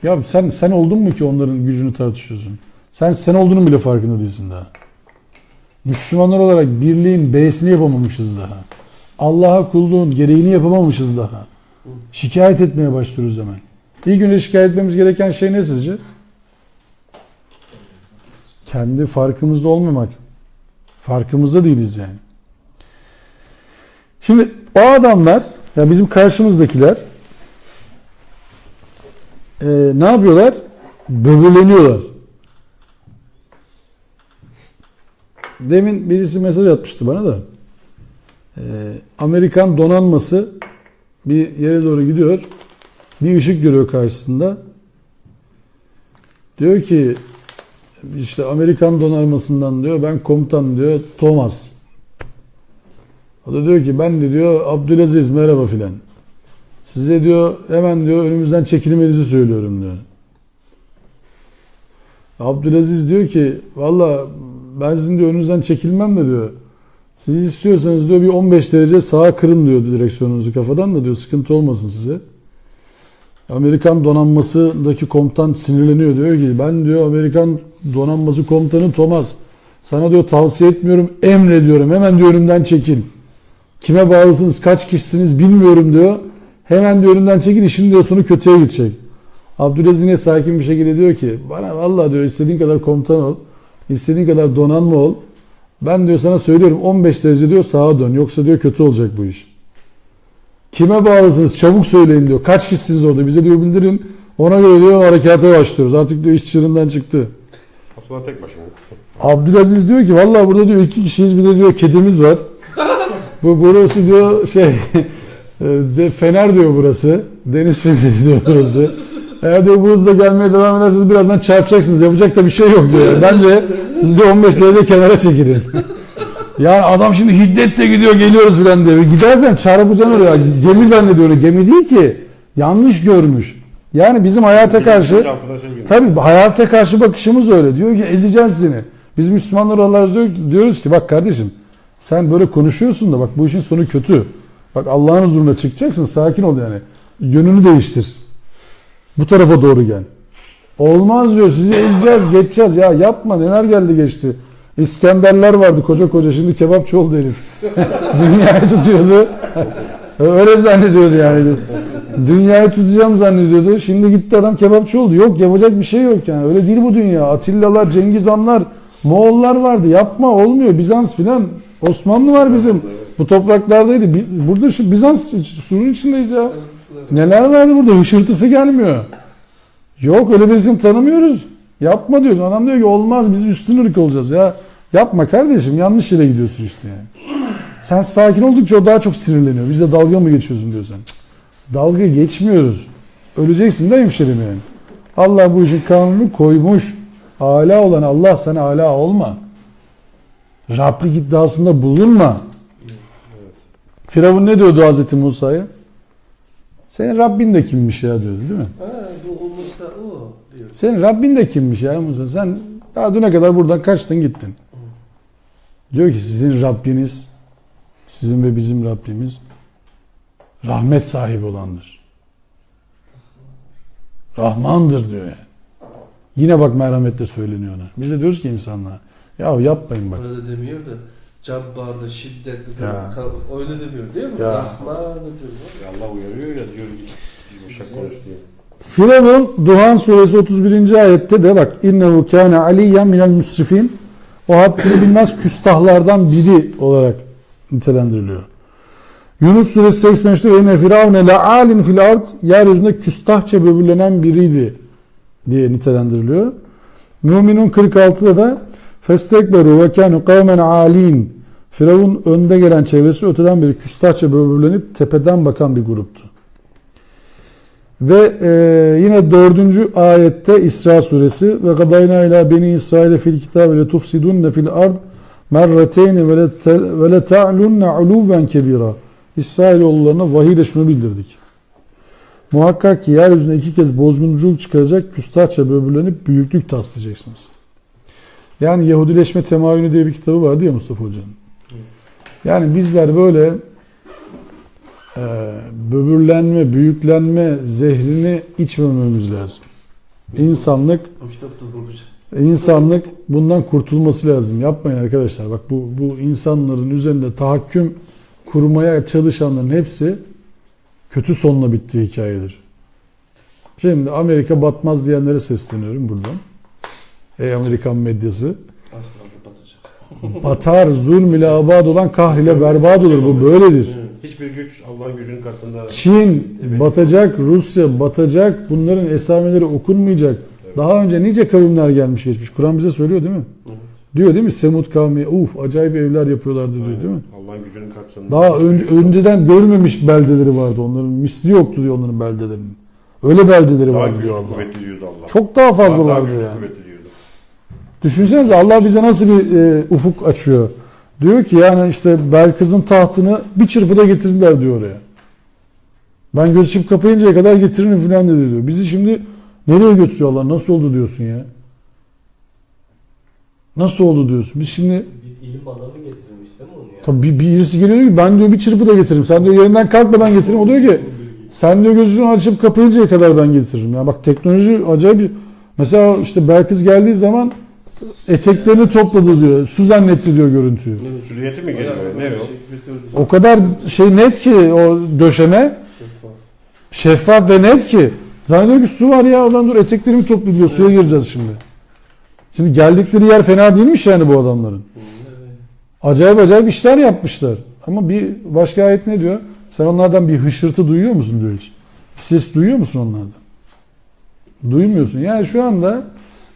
Ya sen sen oldun mu ki onların gücünü tartışıyorsun? Sen sen olduğunun bile farkında değilsin daha. Müslümanlar olarak birliğin B'sini yapamamışız daha. Allah'a kulluğun gereğini yapamamışız daha. Şikayet etmeye başlıyoruz hemen. İlk önce şikayet etmemiz gereken şey ne sizce? Kendi farkımızda olmamak. Farkımızda değiliz yani. Şimdi o adamlar, ya bizim karşımızdakiler e, ne yapıyorlar? Böbürleniyorlar. Demin birisi mesaj atmıştı bana da. E, Amerikan donanması bir yere doğru gidiyor. Bir ışık görüyor karşısında. Diyor ki işte Amerikan donanmasından diyor, ben komutan diyor, Thomas. O da diyor ki ben de diyor Abdülaziz, merhaba filan. Size diyor hemen diyor önümüzden çekilmenizi söylüyorum diyor. Abdülaziz diyor ki valla ben sizin diyor önünüzden çekilmem de diyor. Siz istiyorsanız diyor bir on beş derece sağa kırın diyor direksiyonunuzu kafadan da diyor sıkıntı olmasın size. Amerikan donanmasındaki komutan sinirleniyor, diyor ki ben diyor Amerikan donanması komutanı Thomas, sana diyor tavsiye etmiyorum, emrediyorum, hemen diyor önümden çekil. Kime bağlısınız, kaç kişisiniz bilmiyorum diyor. Hemen diyor önümden çekil, işin diyor sonu kötüye gidecek. Abdülaziz yine sakin bir şekilde diyor ki bana vallahi diyor istediğin kadar komutan ol, istediğin kadar donanma ol. Ben diyor sana söylüyorum, on beş derece diyor, sağa dön. Yoksa diyor kötü olacak bu iş. Kime bağlısınız? Çabuk söyleyin diyor. Kaç kişisiniz orada? Bize diyor bildirin. Ona göre diyor harekata başlıyoruz. Artık diyor iş çığırından çıktı. Aslında tek başına. Abdülaziz diyor ki vallahi burada diyor iki kişiyiz, bir de diyor kedimiz var. Bu burası diyor şey e, de, fener diyor burası. Deniz feneri diyor burası. Eğer diyor bu hızla gelmeye devam ederseniz birazdan çarpacaksınız. Yapacak da bir şey yok diyor. Yani. Bence siz de on beş derece kenara çekilin. Yani adam şimdi hiddetle gidiyor, geliyoruz filan diyor. Gidersen çarpacaksın oraya. Gemi zannediyor öyle. Gemi değil ki. Yanlış görmüş. Yani bizim hayata karşı tabii hayata karşı bakışımız öyle. Diyor ki ezeceğiz seni. Biz Müslümanlar olarak diyor- diyoruz ki bak kardeşim, sen böyle konuşuyorsun da bak bu işin sonu kötü. Bak Allah'ın huzuruna çıkacaksın, sakin ol yani. Yönünü değiştir. Bu tarafa doğru gel. Olmaz diyor, sizi ezeceğiz, geçeceğiz. Ya yapma, neler geldi geçti. İskenderler vardı koca koca, şimdi kebapçı oldu herif. Dünyayı tutuyordu. Öyle zannediyordu yani. Dünyayı tutacağım zannediyordu. Şimdi gitti adam kebapçı oldu. Yok, yapacak bir şey yok yani. Öyle değil bu dünya. Atilla'lar, Cengiz Hanlar, Moğollar vardı. Yapma, olmuyor. Bizans filan. Osmanlı var bizim. Bu topraklardaydı. Bi- Burada şu Bizans surun içindeyiz ya. Neler vardı burada? Hışırtısı gelmiyor. Yok, öyle birisini tanımıyoruz. Yapma diyorsun. Adam diyor ki olmaz, biz üstün ırk olacağız ya. Yapma kardeşim, yanlış yere gidiyorsun işte yani. Sen sakin oldukça o daha çok sinirleniyor. Bizle dalga mı geçiyorsun diyor sen. Cık, dalga geçmiyoruz. Öleceksin de hemşerim yani. Allah bu işin kanununu koymuş. Ala olan Allah, sen ala olma. Rablik iddiasında bulunma. Firavun ne diyordu Hazreti Musa'ya? Senin Rabbin de kimmiş ya diyordu, değil mi? Ha, bu olmasa o diyor. Senin Rabbin de kimmiş ya Musa? Sen daha düne kadar buradan kaçtın gittin. Diyor ki sizin Rabbiniz, sizin ve bizim Rabbimiz rahmet sahibi olandır. Rahmandır diyor yani. Yine bak merhametle söyleniyor ona. Biz de diyoruz ki insanlara, ya yapmayın bak. Öyle demiyor da cabbardı, şiddetli, ya. Ka- öyle demiyor değil mi? Ya. Rahmanı diyor. Ya Allah uyarıyor ya, diyor yumuşak konuş diye. Firavun Duhan suresi otuz birinci ayette de bak, innehu kâne aliyyen minel müsrifin. O haddini bilmez küstahlardan biri olarak nitelendiriliyor. Yunus suresi seksen üçte ve inne firavune le alin fil ard, yeryüzünde küstahça böbürlenen biriydi diye nitelendiriliyor. Müminun kırk altıda da festekberu ve kanu kavmen alin. Firavun önde gelen çevresi öteden beri küstahça böbürlenip tepeden bakan bir gruptu. Ve e, yine dördüncü ayette İsra suresi ve kadayna ila beni İsrail fil kitabi le tufsidunne fil ard merreteyni ve le te- ve le ta'lunne uluven kebira. İsrailoğullarına vahiyle şunu bildirdik. Muhakkak ki yeryüzünde iki kez bozgunculuk çıkaracak, küstahça böbürlenip büyüklük taslayacaksınız. Yani Yahudileşme Temayülü diye bir kitabı vardı ya Mustafa Hoca'nın. Yani bizler böyle e, böbürlenme, büyüklenme zehrini içmememiz lazım. İnsanlık O kitapta bulunacak. İnsanlık bundan kurtulması lazım. Yapmayın arkadaşlar. Bak bu, bu insanların üzerinde tahakküm kurmaya çalışanların hepsi kötü sonla bittiği hikayedir. Şimdi Amerika batmaz diyenlere sesleniyorum buradan. Ey Amerikan medyası. Batar, zulm ile abad olan kahr ile berbat olur. Bu böyledir. Hiçbir güç Allah'ın gücünün karşısında Çin batacak, Rusya batacak, bunların esameleri okunmayacak. Daha önce nice kavimler gelmiş geçmiş. Kur'an bize söylüyor değil mi? Diyor değil mi? Semud kavmi, uf, acayip evler yapıyorlardı diyor değil mi? Allah'ın gücünün karşısında Daha ön- önceden görmemiş beldeleri vardı onların. Misli yoktu diyor onların beldelerinin. Öyle beldeleri Daha vardı diyor güçlü, Allah. Kuvvetli diyordu Allah. Çok daha fazla Daha vardı güçlü, yani. Kuvvetli diyordu. Düşünsenize Allah bize nasıl bir e, ufuk açıyor. Diyor ki yani işte Belkıs'ın tahtını bir çırpıda getirdiler diyor oraya. Ben göz açıp kapayıncaya kadar getiririm filan dedi diyor. Bizi şimdi nereye götürüyor Allah? Nasıl oldu diyorsun ya? Nasıl oldu diyorsun? Biz şimdi Bir ilim adamı getirmiş değil mi onu ya? Tabii bir, birisi geliyor diyor ki ben diyor bir çırpıda getiririm. Sen diyor yerinden kalkmadan getiririm. O diyor ki sen diyor gözünü açıp kapayıncaya kadar ben getiririm. Ya bak teknoloji acayip bir Mesela işte Belkıs geldiği zaman eteklerini topladı diyor. Su zannetti diyor görüntüyü. Süliyeti mi geliyor? Ne o? O kadar şey net ki o döşeme. Şeffaf ve net ki. Zannediyor ki su var ya, ulan dur eteklerimi toplayayım diyor. Suya gireceğiz şimdi. Şimdi geldikleri yer fena değilmiş yani bu adamların. Acayip acayip işler yapmışlar. Ama bir başka ayet ne diyor? Sen onlardan bir hışırtı duyuyor musun diyor hiç. Bir ses duyuyor musun onlardan? Duymuyorsun. Yani şu anda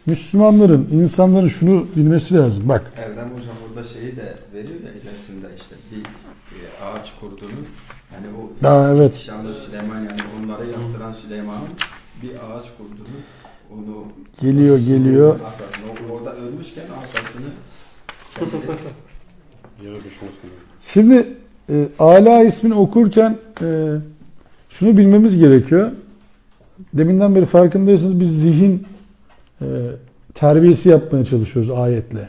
Müslümanların, insanların şunu bilmesi lazım. Bak. Erdem Hocam burada şeyi de veriyor ya ilerisinde işte bir e, ağaç kurudunun hani bu Ha, evet. Şamlı Süleyman yani onları yaptıran Süleyman'ın bir ağaç kurudunun onu Geliyor, asasını geliyor. Asasını, o- orada ölmüşken asasını Yere düşmüş gibi. Şimdi e, Ala ismini okurken e, şunu bilmemiz gerekiyor. Deminden beri farkındaysanız biz zihin e, terbiyesi yapmaya çalışıyoruz ayetle.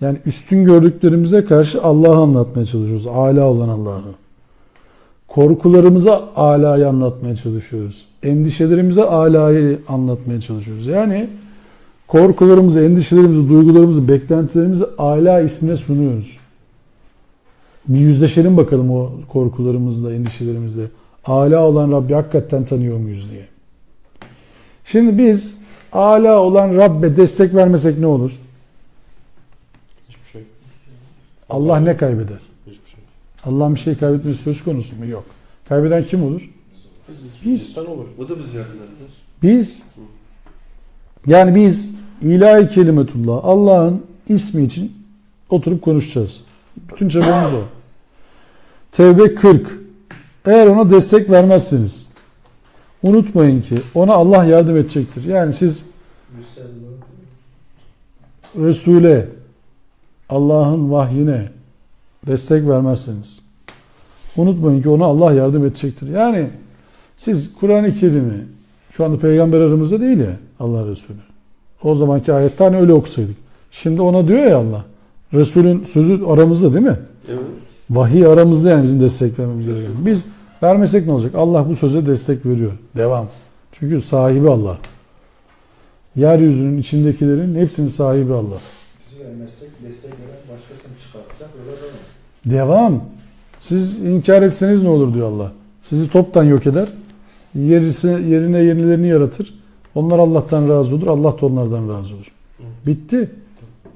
Yani üstün gördüklerimize karşı Allah'ı anlatmaya çalışıyoruz. Ala olan Allah'ı. Korkularımıza Ala'yı anlatmaya çalışıyoruz. Endişelerimize Ala'yı anlatmaya çalışıyoruz. Yani korkularımızı, endişelerimizi, duygularımızı, beklentilerimizi Ala ismine sunuyoruz. Bir yüzleşelim bakalım o korkularımızla, endişelerimizle. Ala olan Rabbi hakikaten tanıyor muyuz diye. Şimdi biz Ala olan Rabbe destek vermesek ne olur? Hiçbir şey. Allah ne kaybeder? Hiçbir şey. Allah'ın bir şey kaybetmesi söz konusu mu? Yok. Kaybeden kim olur? Biz. İnsan olur. O da bizi yardım eder. Biz. Yani biz ilahi kelimetullah, Allah'ın ismi için oturup konuşacağız. Bütün çabamız o. Tevbe kırk. Eğer ona destek vermezseniz, unutmayın ki ona Allah yardım edecektir. Yani siz Resul'e, Allah'ın vahyine destek vermezseniz, unutmayın ki ona Allah yardım edecektir. Yani siz Kur'an-ı Kerim'i, şu anda peygamber aramızda değil ya, Allah Resulü. O zamanki ayette hani öyle okusaydık. Şimdi ona diyor ya Allah, Resul'ün sözü aramızda değil mi? Evet. Vahiy aramızda yani bizim destek vermemiz gereken. Biz vermesek ne olacak? Allah bu söze destek veriyor. Devam. Çünkü sahibi Allah. Yeryüzünün içindekilerin hepsinin sahibi Allah. Biz vermezsek destek veren başkasını çıkartacak, öyle değil mi? Devam. Siz inkar etseniz ne olur diyor Allah. Sizi toptan yok eder. Yerisi, yerine yenilerini yaratır. Onlar Allah'tan razı olur. Allah da onlardan razı olur. Bitti.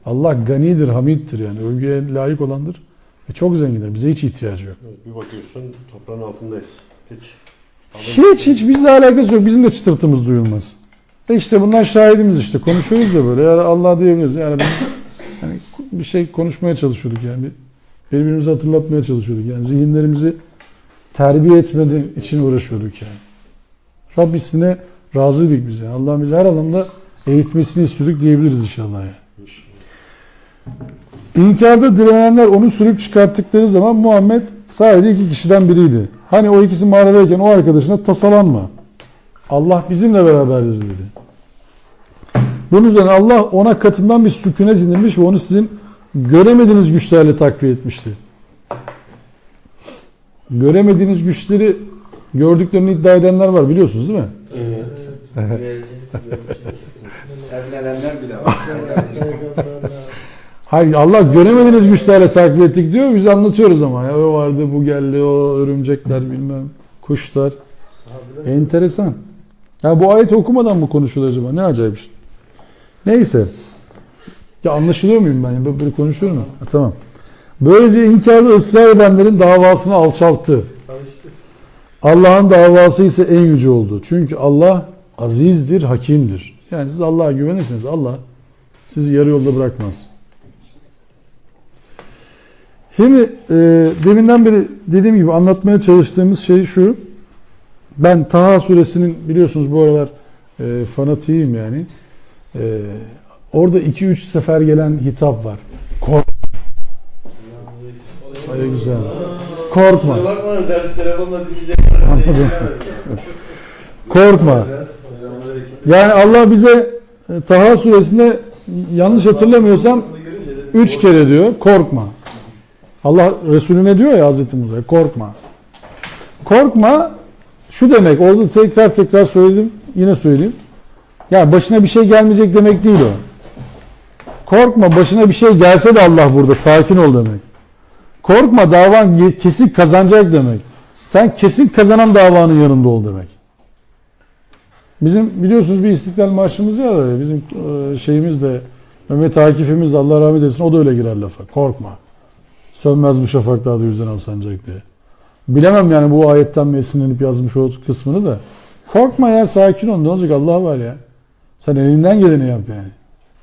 Allah ganidir, hamiddir yani. Övgüye layık olandır. Ve çok zengindir. Bize hiç ihtiyacı yok. Evet, bir bakıyorsun toprağın altındayız. Hiç. Hiç, hiç bizle alakası yok. Bizim de çıtırtımız duyulmaz. E işte bundan şahidimiz işte. Konuşuyoruz ya böyle. Yani Allah diyebiliriz. Yani biz yani bir şey konuşmaya çalışıyorduk yani. Bir- Birbirimizi hatırlatmaya çalışıyorduk. Yani zihinlerimizi terbiye etmek için uğraşıyorduk yani. Rab ismine razıydık biz yani. Allah bizi her alanda eğitmesini istiyorduk diyebiliriz inşallah yani. İnkarda direnenler onu sürüp çıkarttıkları zaman Muhammed sadece iki kişiden biriydi. Hani o ikisi mağaradayken o arkadaşına tasalanma. Allah bizimle beraberdir dedi. Bunun üzerine Allah ona katından bir sükunet indirmiş ve onu sizin göremediğiniz güçlerle takviye etmişti. Göremediğiniz güçleri gördüklerini iddia edenler var biliyorsunuz değil mi? Evet. Evlenenler bile var. Hayır, Allah göremediğiniz güçlerle takviye ettik diyor. Biz anlatıyoruz ama ya o vardı, bu geldi, o örümcekler bilmem, kuşlar. Enteresan. Ya bu ayeti okumadan mı konuşulur acaba? Ne acayip şey. Neyse. Ya anlaşılıyor muyum ben? Böyle, böyle konuşuyorum ya. Ha, tamam. Böylece inkarda ısrar edenlerin davasını alçalttı. Allah'ın davası ise en yüce oldu. Çünkü Allah azizdir, hakimdir. Yani siz Allah'a güvenirseniz Allah sizi yarı yolda bırakmaz. Şimdi e, deminden beri dediğim gibi anlatmaya çalıştığımız şey şu. Ben Taha suresinin biliyorsunuz bu aralar e, fanatiyim yani. E, orada iki üç sefer gelen hitap var. Kork. Aleykümselam. Korkma. Kusura bakma, ders telefonla dinleyecek. Anladım. Korkma. Yani Allah bize e, Taha suresinde yanlış hatırlamıyorsam üç kere diyor korkma. Allah Resulüne diyor ya Hazreti Musa'ya korkma. Korkma şu demek, orada tekrar tekrar söyledim, yine söyleyeyim. Ya başına bir şey gelmeyecek demek değil o. Korkma, başına bir şey gelse de Allah burada, sakin ol demek. Korkma, davan ye- kesin kazanacak demek. Sen kesin kazanan davanın yanında ol demek. Bizim biliyorsunuz bir İstiklal Marşımız var ya, bizim e, şeyimiz de, Mehmet Akif'imiz de Allah rahmet eylesin, o da öyle girer lafa. Korkma. Sönmez bu şafaklarda yüzden al sancak diye. Bilemem yani bu ayetten mi esinlenip yazmış o kısmını da. Korkma ya, sakin ol, ne olacak, Allah var ya. Sen elinden geleni yap yani.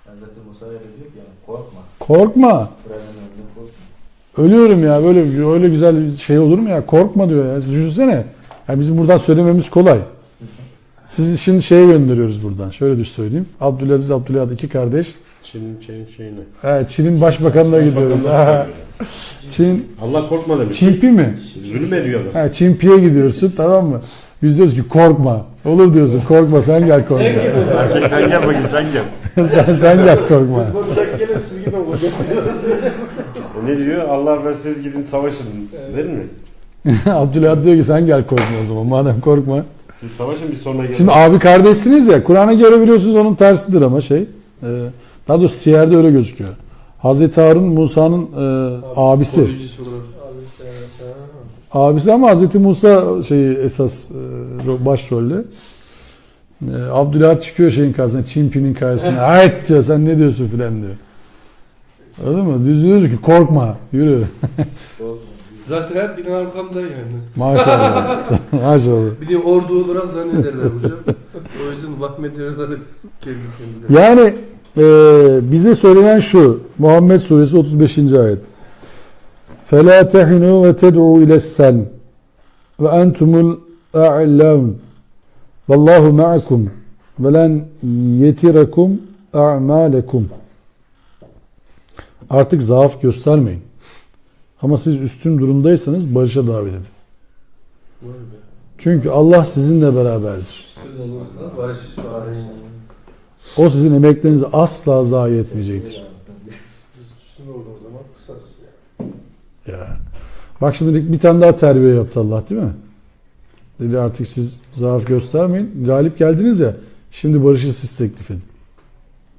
Hazreti Musa'ya da diyor ki yani korkma. Korkma. Firavun'un önünde korkma. Ölüyorum ya, böyle öyle güzel şey olur mu ya? Korkma diyor ya. Düşünsene. Ya bizim buradan söylememiz kolay. Sizi şimdi şeye gönderiyoruz buradan. Şöyle düz söyleyeyim. Abdülaziz, Abdülhad, iki kardeş. Çin, Çin şeyine. He, Çin'in başbakanına gidiyoruz. Başbakanına. Ha. Çin, Allah korkma demiş. Çinpi mi? Zulüm ediyor adam. Ha, Çinpi'ye gidiyorsun, tamam mı? Biz diyoruz ki korkma. Olur diyorsun, korkma, sen gel, korkma. Erkek sen gel bakayım, sen gel. Sen, sen gel, korkma. Biz burada gelip siz gidin olacak. O ne diyor? Allah ve siz gidin savaşın, değil mi? Abdülhad diyor ki sen gel, korkma o zaman. Madem korkma. Siz savaşın, biz sonra geliriz. Şimdi abi kardeşsiniz ya, Kur'an'a göre biliyorsunuz onun tersidir ama şey. E, daha doğrusu Siyer'de öyle gözüküyor. Hazreti Harun Musa'nın e, abisi. Koruyucusu olarak. Abisi ama Hazreti Musa şeyi esas e, ro- başrolde. E, Abdülhad çıkıyor şeyin karşısına, Çinpi'nin karşısına. Hayt diyor, sen ne diyorsun filan diyor. Anladın mı? Biz diyoruz ki korkma, yürü. Zaten hep benim arkamda yani. Maşallah. Maşallah. Bir de ordu olarak zannederler hocam. O yüzden vahmediyorlar kendi kendilerine. Yani e, bize söylenen şu. Muhammed suresi otuz beşinci ayet. فَلَا تَهِنُوا وَتَدْعُوا إِلَى السَّلْمِ وَأَنْتُمُ الْأَعْلَوْنَ وَاللّٰهُ مَعَكُمْ وَلَنْ يَتِرَكُمْ أَعْمَالَكُمْ. Artık zaaf göstermeyin. Ama siz üstün durumdaysanız barışa davet edin. Vay be. Çünkü Allah sizinle beraberdir. Üstün olursa barış, barış. O sizin emeklerinizi asla zayi etmeyecektir. Üstün olduğu zaman kısas yani. Ya. Bak şimdi bir tane daha terbiye yaptı Allah, değil mi? Dedi artık siz zaaf göstermeyin. Galip geldiniz ya. Şimdi barışı siz teklif edin.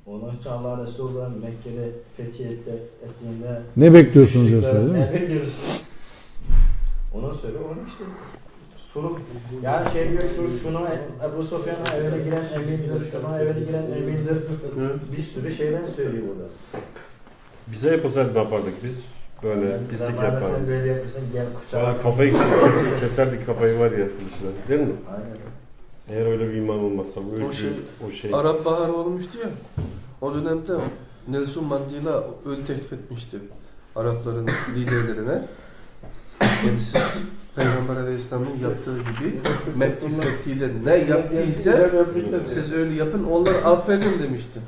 Onun için Allah Resulü Mekke'de fethi etti, ettiğinde Ne bekliyorsunuz diye müşrikler söyledi, değil mi? Ne bekliyorsunuz? Ona söyle, onun işte soru. Yani şey diyor, şu, şuna Ebu Sofyan'ın evine giren emindir, şuna evine giren emindir. Bir sürü şeyden söylüyor burada. Bize yapılsaydı ne yapardık biz? Böyle Yani pislik sen bana yapardık. Sen böyle yapıyorsan gel kucağıma. Valla kafayı keser- keserdik kafayı var ya. Değil mi? Aynen. Eğer öyle bir iman olmazsa bu O ölçü, şey, o şey. Arap Baharı olmuştu ya. O dönemde Nelson Mandela öyle teklif etmişti Arapların liderlerine. Yani siz Peygamber Aleyhisselam'ın yaptığı gibi Mekke fethiyle ne yaptıysa siz öyle yapın, onları affedin demişti.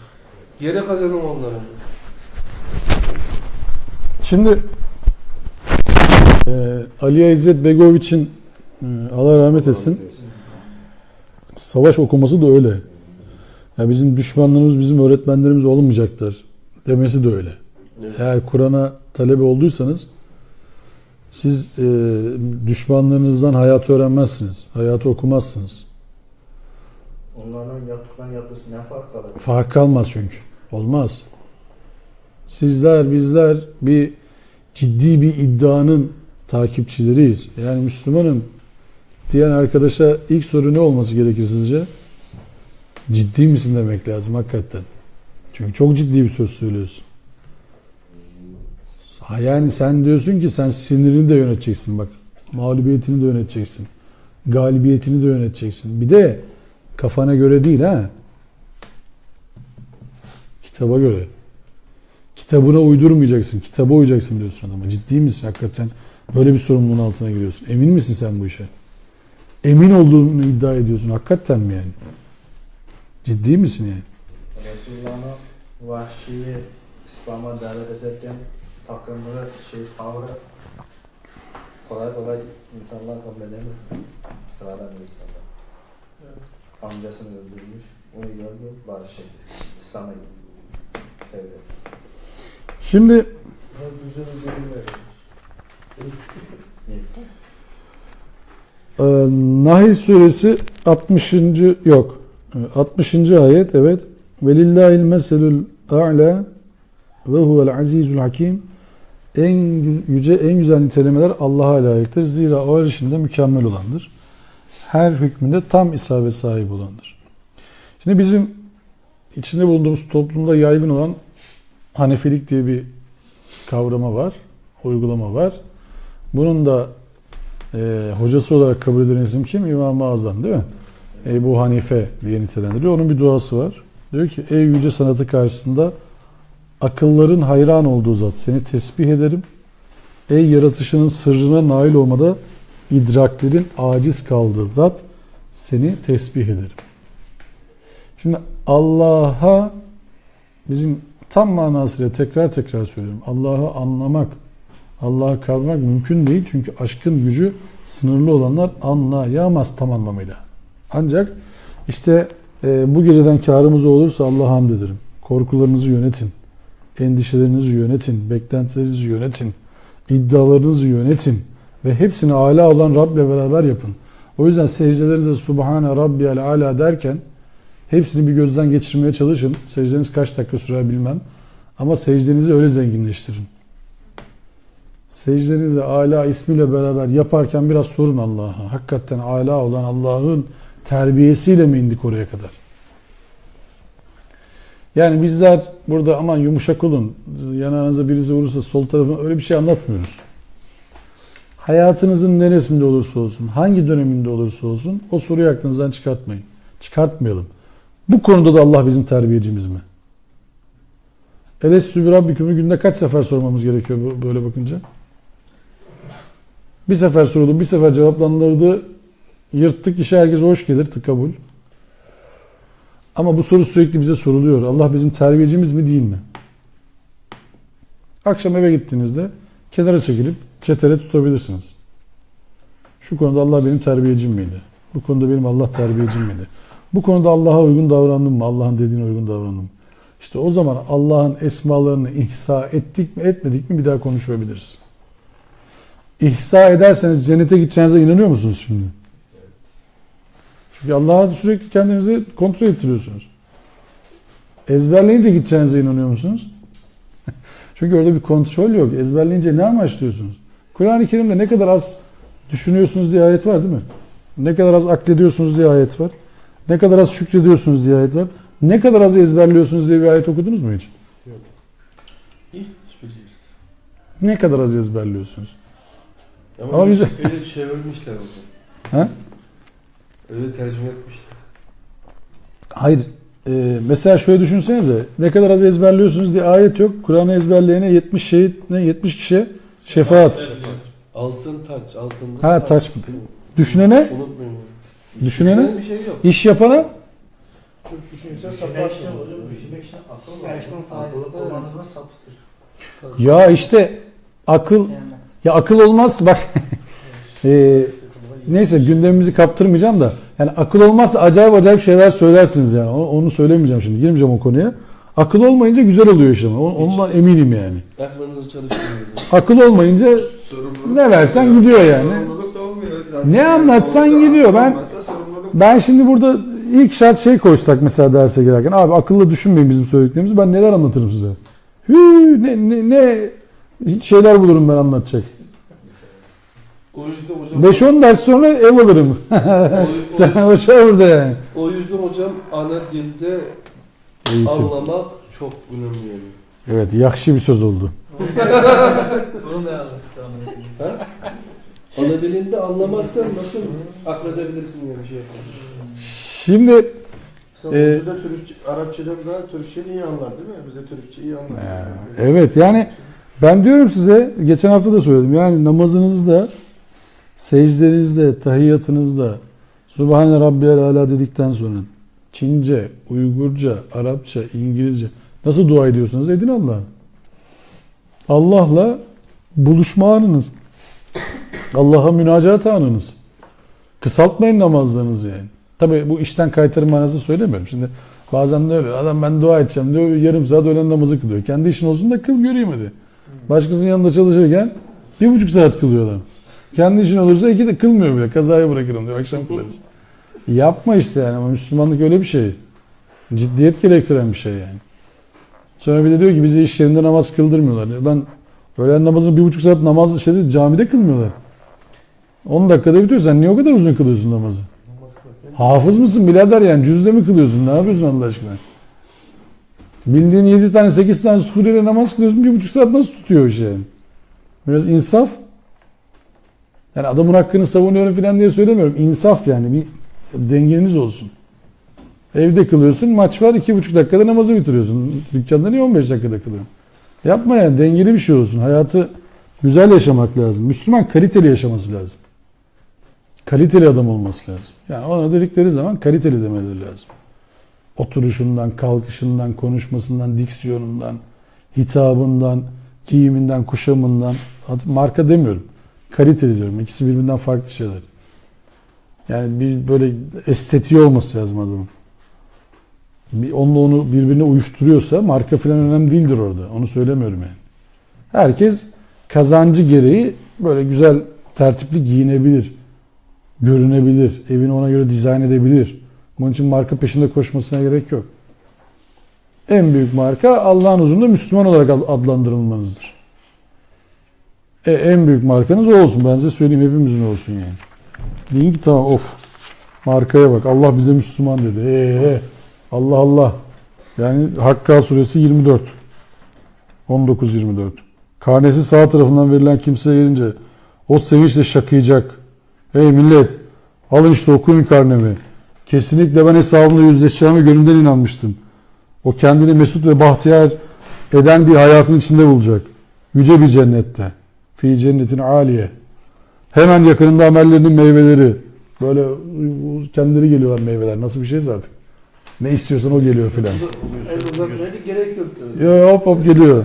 Geri kazanın onları. Şimdi e, Aliya İzzet Begoviç'in e, Allah rahmet etsin savaş okuması da öyle. Ya bizim düşmanlarımız bizim öğretmenlerimiz olmayacaktır demesi de öyle. Evet. Eğer Kur'an'a talebe olduysanız siz e, düşmanlarınızdan hayatı öğrenmezsiniz, hayatı okumazsınız. Onlardan yaptıklarını yapması ne fark kalır? Fark kalmaz çünkü. Olmaz. Sizler, bizler bir ciddi bir iddianın takipçileriyiz. Yani Müslümanım diyen arkadaşa ilk soru ne olması gerekir sizce? Ciddi misin demek lazım hakikaten. Çünkü çok ciddi bir söz söylüyorsun. Yani sen diyorsun ki sen sinirini de yöneteceksin bak. Mağlubiyetini de yöneteceksin. Galibiyetini de yöneteceksin. Bir de kafana göre değil ha. Kitaba göre. Kitabına uydurmayacaksın. Kitaba uyacaksın diyorsun adama. Ciddi misin hakikaten? Böyle bir sorumluluğun altına giriyorsun. Emin misin sen bu işe? Emin olduğunu iddia ediyorsun. Hakikaten mi yani? Ciddi misin yani? Resulullah'ın vahşi İslam'a davet ederken takındığı şey tavrı kolay kolay insanlar kabul edemez. Sıradan bir insanlar. Amcasını öldürmüş, onu gördü, barış etti. İslam'a girdi. Tevbe. Şimdi Neyse. E, Nahil suresi altmışıncı yok. E, altmışıncı ayet, evet. Velillahil meselul a'la ve huvel azizul hakim. En gü- yüce, en güzel nitelemeler Allah'a layıktır. Zira o her işinde mükemmel olandır. Her hükmünde tam isabet sahibi olandır. Şimdi bizim içinde bulunduğumuz toplumda yaygın olan Hanefilik diye bir kavrama var. uygulama var. Bunun da e, hocası olarak kabul edilen isim kim? İmam-ı Azam, değil mi? Ebu Hanife diye nitelendiriliyor. Onun bir duası var. Diyor ki, "Ey yüce sanatı karşısında akılların hayran olduğu zat, seni tesbih ederim. Ey yaratışının sırrına nail olmada idraklerin aciz kaldığı zat, seni tesbih ederim." Şimdi Allah'a bizim tam manasıyla tekrar tekrar söylüyorum. Allah'ı anlamak, Allah'ı kavramak mümkün değil. Çünkü aşkın gücü sınırlı olanlar anlayamaz tam anlamıyla. Ancak işte e, bu geceden kârımız olursa Allah'a hamd ederim. Korkularınızı yönetin, endişelerinizi yönetin, beklentilerinizi yönetin, iddialarınızı yönetin ve hepsini âlâ olan Rab ile beraber yapın. O yüzden secdelerinize Subhane Rabbiyal Ala derken hepsini bir gözden geçirmeye çalışın. Secdeniz kaç dakika sürer bilmem. Ama secdenizi öyle zenginleştirin. Secdenizi Ala ismiyle beraber yaparken biraz sorun Allah'a. Hakikaten Ala olan Allah'ın terbiyesiyle mi indik oraya kadar? Yani bizler burada "Aman yumuşak olun, yanağınıza birisi vurursa sol tarafına", öyle bir şey anlatmıyoruz. Hayatınızın neresinde olursa olsun, hangi döneminde olursa olsun, o soruyu aklınızdan çıkartmayın. Çıkartmayalım. Bu konuda da Allah bizim terbiyecimiz mi? "Elestü bi Rabbiküm'ü" günde kaç sefer sormamız gerekiyor bu, böyle bakınca? Bir sefer soruldu, bir sefer cevaplandırdı. Yırttık işi, herkese hoş gelir, kabul. Ama bu soru sürekli bize soruluyor. Allah bizim terbiyecimiz mi, değil mi? Akşam eve gittiğinizde kenara çekilip çetele tutabilirsiniz. "Şu konuda Allah benim terbiyecim miydi? Bu konuda benim Allah terbiyecim miydi? Bu konuda Allah'a uygun davrandım mı? Allah'ın dediğine uygun davrandım mı?" İşte o zaman Allah'ın esmalarını ihsa ettik mi, etmedik mi, bir daha konuşabiliriz. İhsa ederseniz cennete gideceğinize inanıyor musunuz şimdi? Çünkü Allah'a sürekli kendinizi kontrol ettiriyorsunuz. Ezberleyince gideceğinize inanıyor musunuz? Çünkü orada bir kontrol yok. Ezberleyince ne amaçlıyorsunuz? Kur'an-ı Kerim'de "Ne kadar az düşünüyorsunuz" diye ayet var, değil mi? "Ne kadar az aklediyorsunuz" diye ayet var. "Ne kadar az şükrediyorsunuz" diye ayet var. "Ne kadar az ezberliyorsunuz" diye bir ayet okudunuz mu hiç? Yok. Hiçbir şey. Ne kadar az ezberliyorsunuz? Ama Ama öyle, bize öyle çevirmişler hocam. Ha? Öyle tercüme etmişler. Hayır. Ee, mesela şöyle düşünsenize. "Ne kadar az ezberliyorsunuz" diye ayet yok. Kur'an'ı ezberleyene yetmiş şehit, ne, yetmiş kişiye şefaat. Altın taç, altın Ha, taç. Taç. Düşünene Unutmayın. Düşünene? Düşünen bir şey yok. İş yapana? Çok düşünürsen sapar. Düşünmek için, hocam, düşünmek için akıl lazım. Akıllı kullanırsan sapırsın. Ya işte akıl, ya akıl olmaz bak. Ee, neyse, gündemimizi kaptırmayacağım da, yani akıl olmazsa acayip acayip şeyler söylersiniz yani. Onu, onu söylemeyeceğim şimdi, girmeyeceğim o konuya. Akıl olmayınca güzel oluyor işte. O- Ondan eminim yani. Aklınızı çalıştırın. Akıl olmayınca ne versen gidiyor yani. Sorumluluk da olmuyor zaten. Ne anlatsan gidiyor. Ben Olmazsa sorumluluk ben şimdi burada ilk şart şey koysak mesela derse girerken, "Abi, akıllı düşünmeyin bizim söylediklerimizi." Ben neler anlatırım size? Hü, ne, ne, ne şeyler bulurum ben anlatacak. O yüzden hocam Beş on ders sonra ev alırım. Sen boşa burada yani. O yüzden hocam ana dilde Eğitim. Anlamak çok önemli yani. Evet, yaxşı bir söz oldu. Bunu ne anlatırsa anlatayım. Ha? Ana dilinde anlamazsan nasıl akledebilirsin yani şey yaparsın? Şimdi Sen e, hoca da Türkçe, Arapçadan daha Türkçeyi iyi anlar değil mi? Bize Türkçeyi iyi anlar. Ha, evet, yani ben diyorum size, geçen hafta da söyledim. Yani namazınızda, secdenizde, tahiyyatınızda "Subhane Rabbiyel Ala" dedikten sonra Çince, Uygurca, Arapça, İngilizce nasıl dua ediyorsanız edin Allah'a. Allah'la buluşma anınız. Allah'a münacat anınız. Kısaltmayın namazlarınızı yani. Tabii bu işten kaytarım manasını söylemiyorum. Şimdi bazen de öyle. Adam "Ben dua edeceğim" diyor, yarım saat öğlen namazı kılıyor. Kendi işin olsun da kıl göreyim hadi. Başkasının yanında çalışırken bir buçuk saat kılıyor adam. Kendi işin olursa iki de kılmıyor bile. "Kazaya bırakırım" diyor, "Akşam kılarız." Yapma işte yani. Müslümanlık öyle bir şey. Ciddiyet gerektiren bir şey yani. Sonra bir de diyor ki, "Bizi iş yerinde namaz kıldırmıyorlar." Ya ben öğlen namazını bir buçuk saat namaz şeyde, camide kılmıyorlar. On dakikada bitiyor. Sen niye o kadar uzun kılıyorsun namazı? Hafız mısın birader yani? Cüzde mi kılıyorsun? Ne yapıyorsun Allah aşkına? Bildiğin yedi tane, sekiz tane sureyle namaz kılıyorsun. Bir buçuk saat nasıl tutuyor o iş yani? Biraz insaf. Yani adamın hakkını savunuyorum falan diye söylemiyorum. İnsaf yani, bir dengeniz olsun. Evde kılıyorsun, maç var, iki buçuk dakikada namazı bitiriyorsun. Dükkanda niye on beş dakikada kılıyorsun? Yapma yani, dengeli bir şey olsun. Hayatı güzel yaşamak lazım. Müslüman kaliteli yaşaması lazım. Kaliteli adam olması lazım. Yani ona dedikleri zaman kaliteli demeleri lazım. Oturuşundan, kalkışından, konuşmasından, diksiyonundan, hitabından, giyiminden, kuşamından, marka demiyorum. Kaliteli diyorum. İkisi birbirinden farklı şeyler. Yani bir böyle estetiği olması lazım adamın. Bir onunla onu birbirine uyuşturuyorsa marka falan önemli değildir orada. Onu söylemiyorum yani. Herkes kazancı gereği böyle güzel, tertipli giyinebilir, görünebilir, evini ona göre dizayn edebilir. Bunun için marka peşinde koşmasına gerek yok. En büyük marka Allah'ın huzurunda Müslüman olarak ad- adlandırılmanızdır. E, en büyük markanız o olsun. Ben size söyleyeyim, hepimizin olsun yani. Deyin ki tamam, of, markaya bak, Allah bize Müslüman dedi. Ee, Allah Allah. Yani Hakka suresi yirmi dört. on dokuz yirmi dört. Karnesi sağ tarafından verilen kimseye gelince o sevinçle şakıyacak. Ey millet, alın işte, okuyun karnemi. Kesinlikle ben hesabımla yüzleşeceğime gönülden inanmıştım. O kendini mesut ve bahtiyar eden bir hayatın içinde bulacak. Yüce bir cennette. Fi cennetin aliye. Hemen yakınında amellerinin meyveleri. Böyle kendileri geliyorlar meyveler. Nasıl bir şeyse artık. Ne istiyorsan o geliyor filan. El uzatmaya da gerek yok tabii. Yo, hop hop geliyor.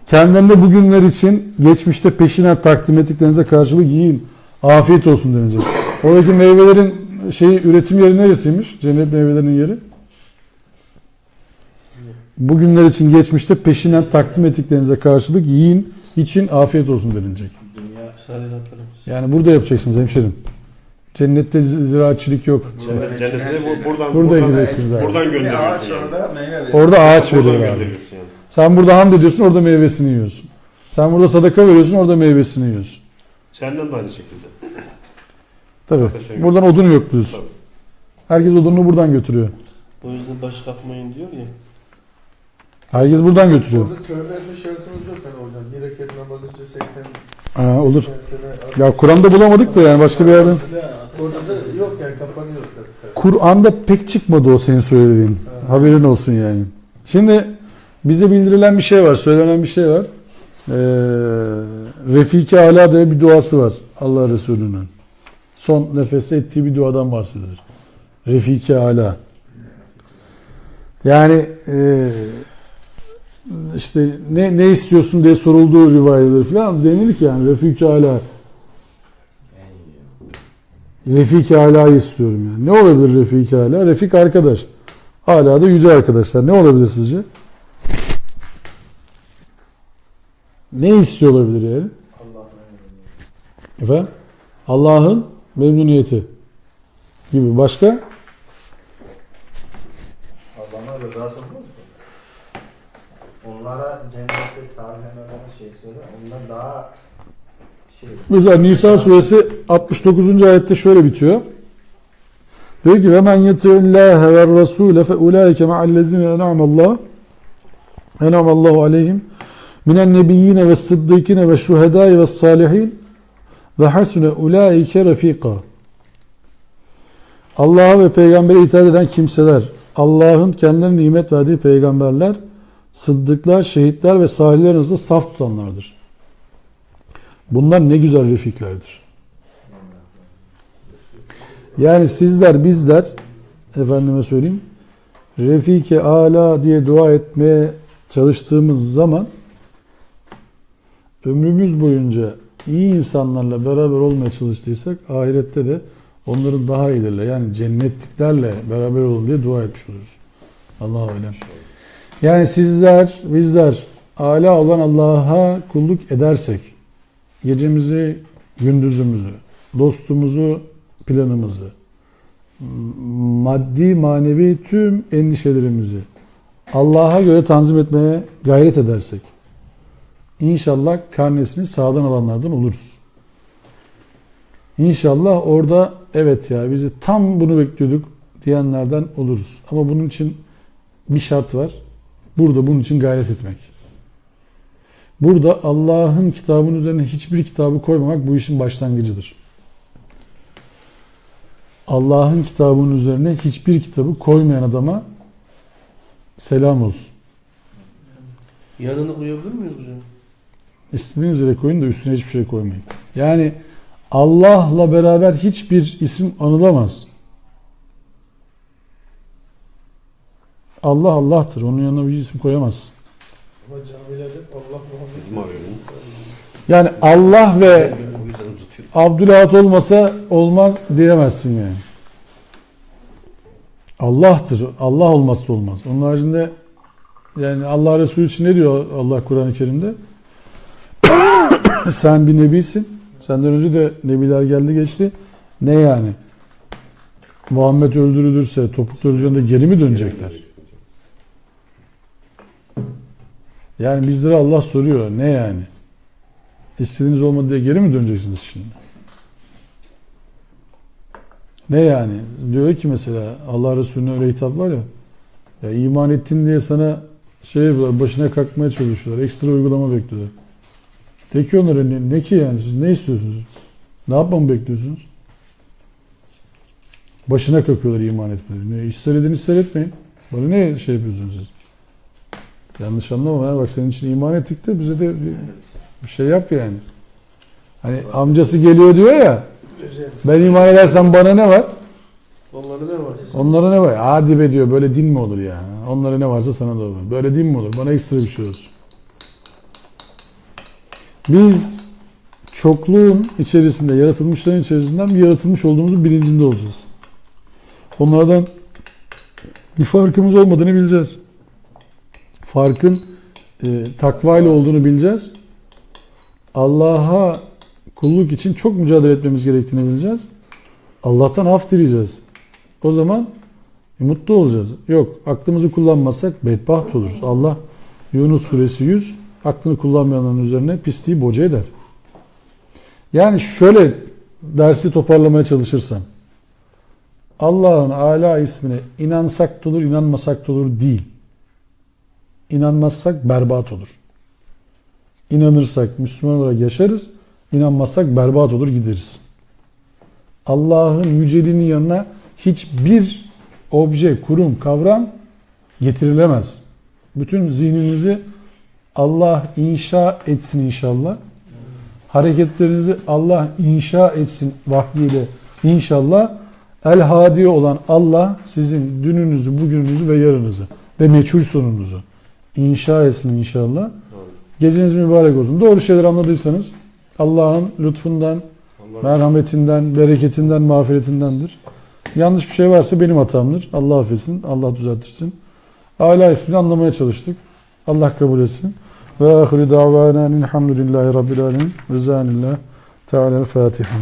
Kendilerine bugünler için geçmişte peşinen takdim ettiklerinize karşılık yiyin. Afiyet olsun denilecek. Oradaki meyvelerin şeyi, üretim yeri neresiymiş? Cennet meyvelerinin yeri. Bugünler için geçmişte peşinen takdim ettiklerinize karşılık yiyin, için afiyet olsun denilecek. Dünya. Yani burada yapacaksınız hemşerim. Cennette zi- ziraatçılık yok. Cennette bu- buradan Burada buradan, gideceksiniz abi. Buradan Bir ağaç göndermesi yani. Orada meyve veriyor. Orada ağaç Buradan veriyor abi. Gönderiyorsun yani. Sen burada hamd ediyorsun, orada meyvesini yiyorsun. Sen burada sadaka veriyorsun, orada meyvesini yiyorsun. Cehennem de aynı şekilde. Tabii. Zaten şey yok. Buradan odun yok diyorsun. Tabii. Herkes odununu buradan götürüyor. O yüzden baş kalkmayın diyor ya. Herkes buradan götürüyor. Orada tövbe etme şansımız yok hani hocam. Bir rekat namaz için seksen Ha, olur. seksen sene Ya Kur'an'da bulamadık da yani başka bir yerden. Orada da yok yani, kapanıyor tabii. Kur'an'da pek çıkmadı o senin söylediğin. Ha. Haberin olsun yani. Şimdi bize bildirilen bir şey var, söylenen bir şey var. Ee, Refik-i Ala diye bir duası var Allah Resulü'nün. Son nefeste ettiği bir duadan bahsedilir. Refik-i Ala. Yani e, işte ne ne istiyorsun diye sorulduğu rivayetler falan denilir ki yani Refik-i Ala. Refik-i Ala'yı istiyorum yani. Ne olabilir Refik-i Ala? Refik arkadaş. Ala da yüce arkadaşlar. Ne olabilir sizce? Ne istiyor olabilir yani? Efendim? Allah'ın memnuniyeti gibi. Başka? Allah'ın rızası mı? Onlara cennette salih ameller şey söyle. Ondan daha şey. Mesela Nisa suresi altmış dokuzuncu ayette şöyle bitiyor. Diyor ki: "Ve men yuti'illâhe ve rasûle fe ulâike ma'allezîne en'amallahu, en'amallahu aleyhim minen nebiyyîne ve sıddîkîne ve şuhedâi ve sâlihîn ve hasune ulâike refîkâ." Allah'a ve peygambere itaat eden kimseler, Allah'ın kendilerine nimet verdiği peygamberler, sıddıklar, şehitler ve salihler arasında saf tutanlardır. Bunlar ne güzel refiklerdir. Yani sizler, bizler, efendime söyleyeyim, Refik-i Ala diye dua etmeye çalıştığımız zaman ömrümüz boyunca iyi insanlarla beraber olmaya çalıştıysak ahirette de onların daha iyilerle, yani cennetliklerle beraber olun diye dua etmiş oluruz. Allahu alem. Yani sizler, bizler âlâ olan Allah'a kulluk edersek, gecemizi, gündüzümüzü, dostumuzu, planımızı, maddi, manevi tüm endişelerimizi Allah'a göre tanzim etmeye gayret edersek, inşallah karnesini sağdan alanlardan oluruz. İnşallah orada, "Evet ya, bizi tam bunu bekliyorduk," diyenlerden oluruz. Ama bunun için bir şart var. Burada bunun için gayret etmek. Burada Allah'ın kitabının üzerine hiçbir kitabı koymamak bu işin başlangıcıdır. Allah'ın kitabının üzerine hiçbir kitabı koymayan adama selam olsun. Yanını koyabilir miyiz hocam? İstediğiniz yere koyun da üstüne hiçbir şey koymayın. Yani Allah'la beraber hiçbir isim anılamaz. Allah Allah'tır. Onun yanına bir isim koyamazsın. Ama camilerde Allah Muhammed Bizim abi. Yani Allah ve O yüzden uzatıyorum. Abdülahad olmasa olmaz diyemezsin yani. Allah'tır. Allah olmazsa olmaz. Onun haricinde yani Allah Resulü için ne diyor Allah Kur'an-ı Kerim'de? Sen bir nebisin. Senden önce de nebiler geldi geçti. Ne yani? Muhammed öldürülürse topukları üzerinde geri mi dönecekler? Yani bizlere Allah soruyor. Ne yani? İstediğiniz olmadı diye geri mi döneceksiniz şimdi? Ne yani? Diyor ki mesela Allah Resulüne öyle hitap var ya. Ya iman ettin diye sana şey yapıyorlar, başına kalkmaya çalışıyorlar. Ekstra uygulama bekliyorlar. De ki onlara ne, ne ki yani? Siz ne istiyorsunuz? Ne yapmamı bekliyorsunuz? Başına kakıyorlar iman etmeleri. Ne, ister edin ister etmeyin. Bana ne şey yapıyorsunuz siz? Yanlış anlama ya. Bak senin için iman ettik de bize de bir, bir şey yap yani. Hani amcası geliyor diyor ya. Ben iman edersem bana ne var? Onları da var. Onlara ne var? Hadi be diyor. Böyle din mi olur ya? Onlara ne varsa sana da olur. Böyle din mi olur? Bana ekstra bir şey olsun. Biz çokluğun içerisinde, yaratılmışların içerisinden bir yaratılmış olduğumuzun bilincinde olacağız. Onlardan bir farkımız olmadığını bileceğiz. Farkın e, takva ile olduğunu bileceğiz. Allah'a kulluk için çok mücadele etmemiz gerektiğini bileceğiz. Allah'tan af dileyeceğiz. O zaman e, mutlu olacağız. Yok, aklımızı kullanmazsak bedbaht oluruz. Allah Yunus suresi yüz, aklını kullanmayanların üzerine pisliği boca eder. Yani şöyle dersi toparlamaya çalışırsam, Allah'ın Ala ismine inansak da olur, inanmasak da olur değil. İnanmazsak berbat olur. İnanırsak Müslüman olarak yaşarız, inanmazsak berbat olur gideriz. Allah'ın yüceliğinin yanına hiçbir obje, kurum, kavram getirilemez. Bütün zihninizi Allah inşa etsin inşallah. Hareketlerinizi Allah inşa etsin vahyiyle inşallah. El Hadi olan Allah sizin dününüzü, bugününüzü ve yarınınızı ve meçhul sonunuzu inşa etsin inşallah. Geceniz mübarek olsun. Doğru şeyler anladıysanız Allah'ın lütfundan, merhametinden, bereketinden, mağfiretindendir. Yanlış bir şey varsa benim hatamdır. Allah affetsin, Allah düzelttirsin. Ala ismini anlamaya çalıştık. Allah kabul etsin. Ve ahiru davana elhamdülillahi rabbil alemin. Ve zanillah teala Fatiha.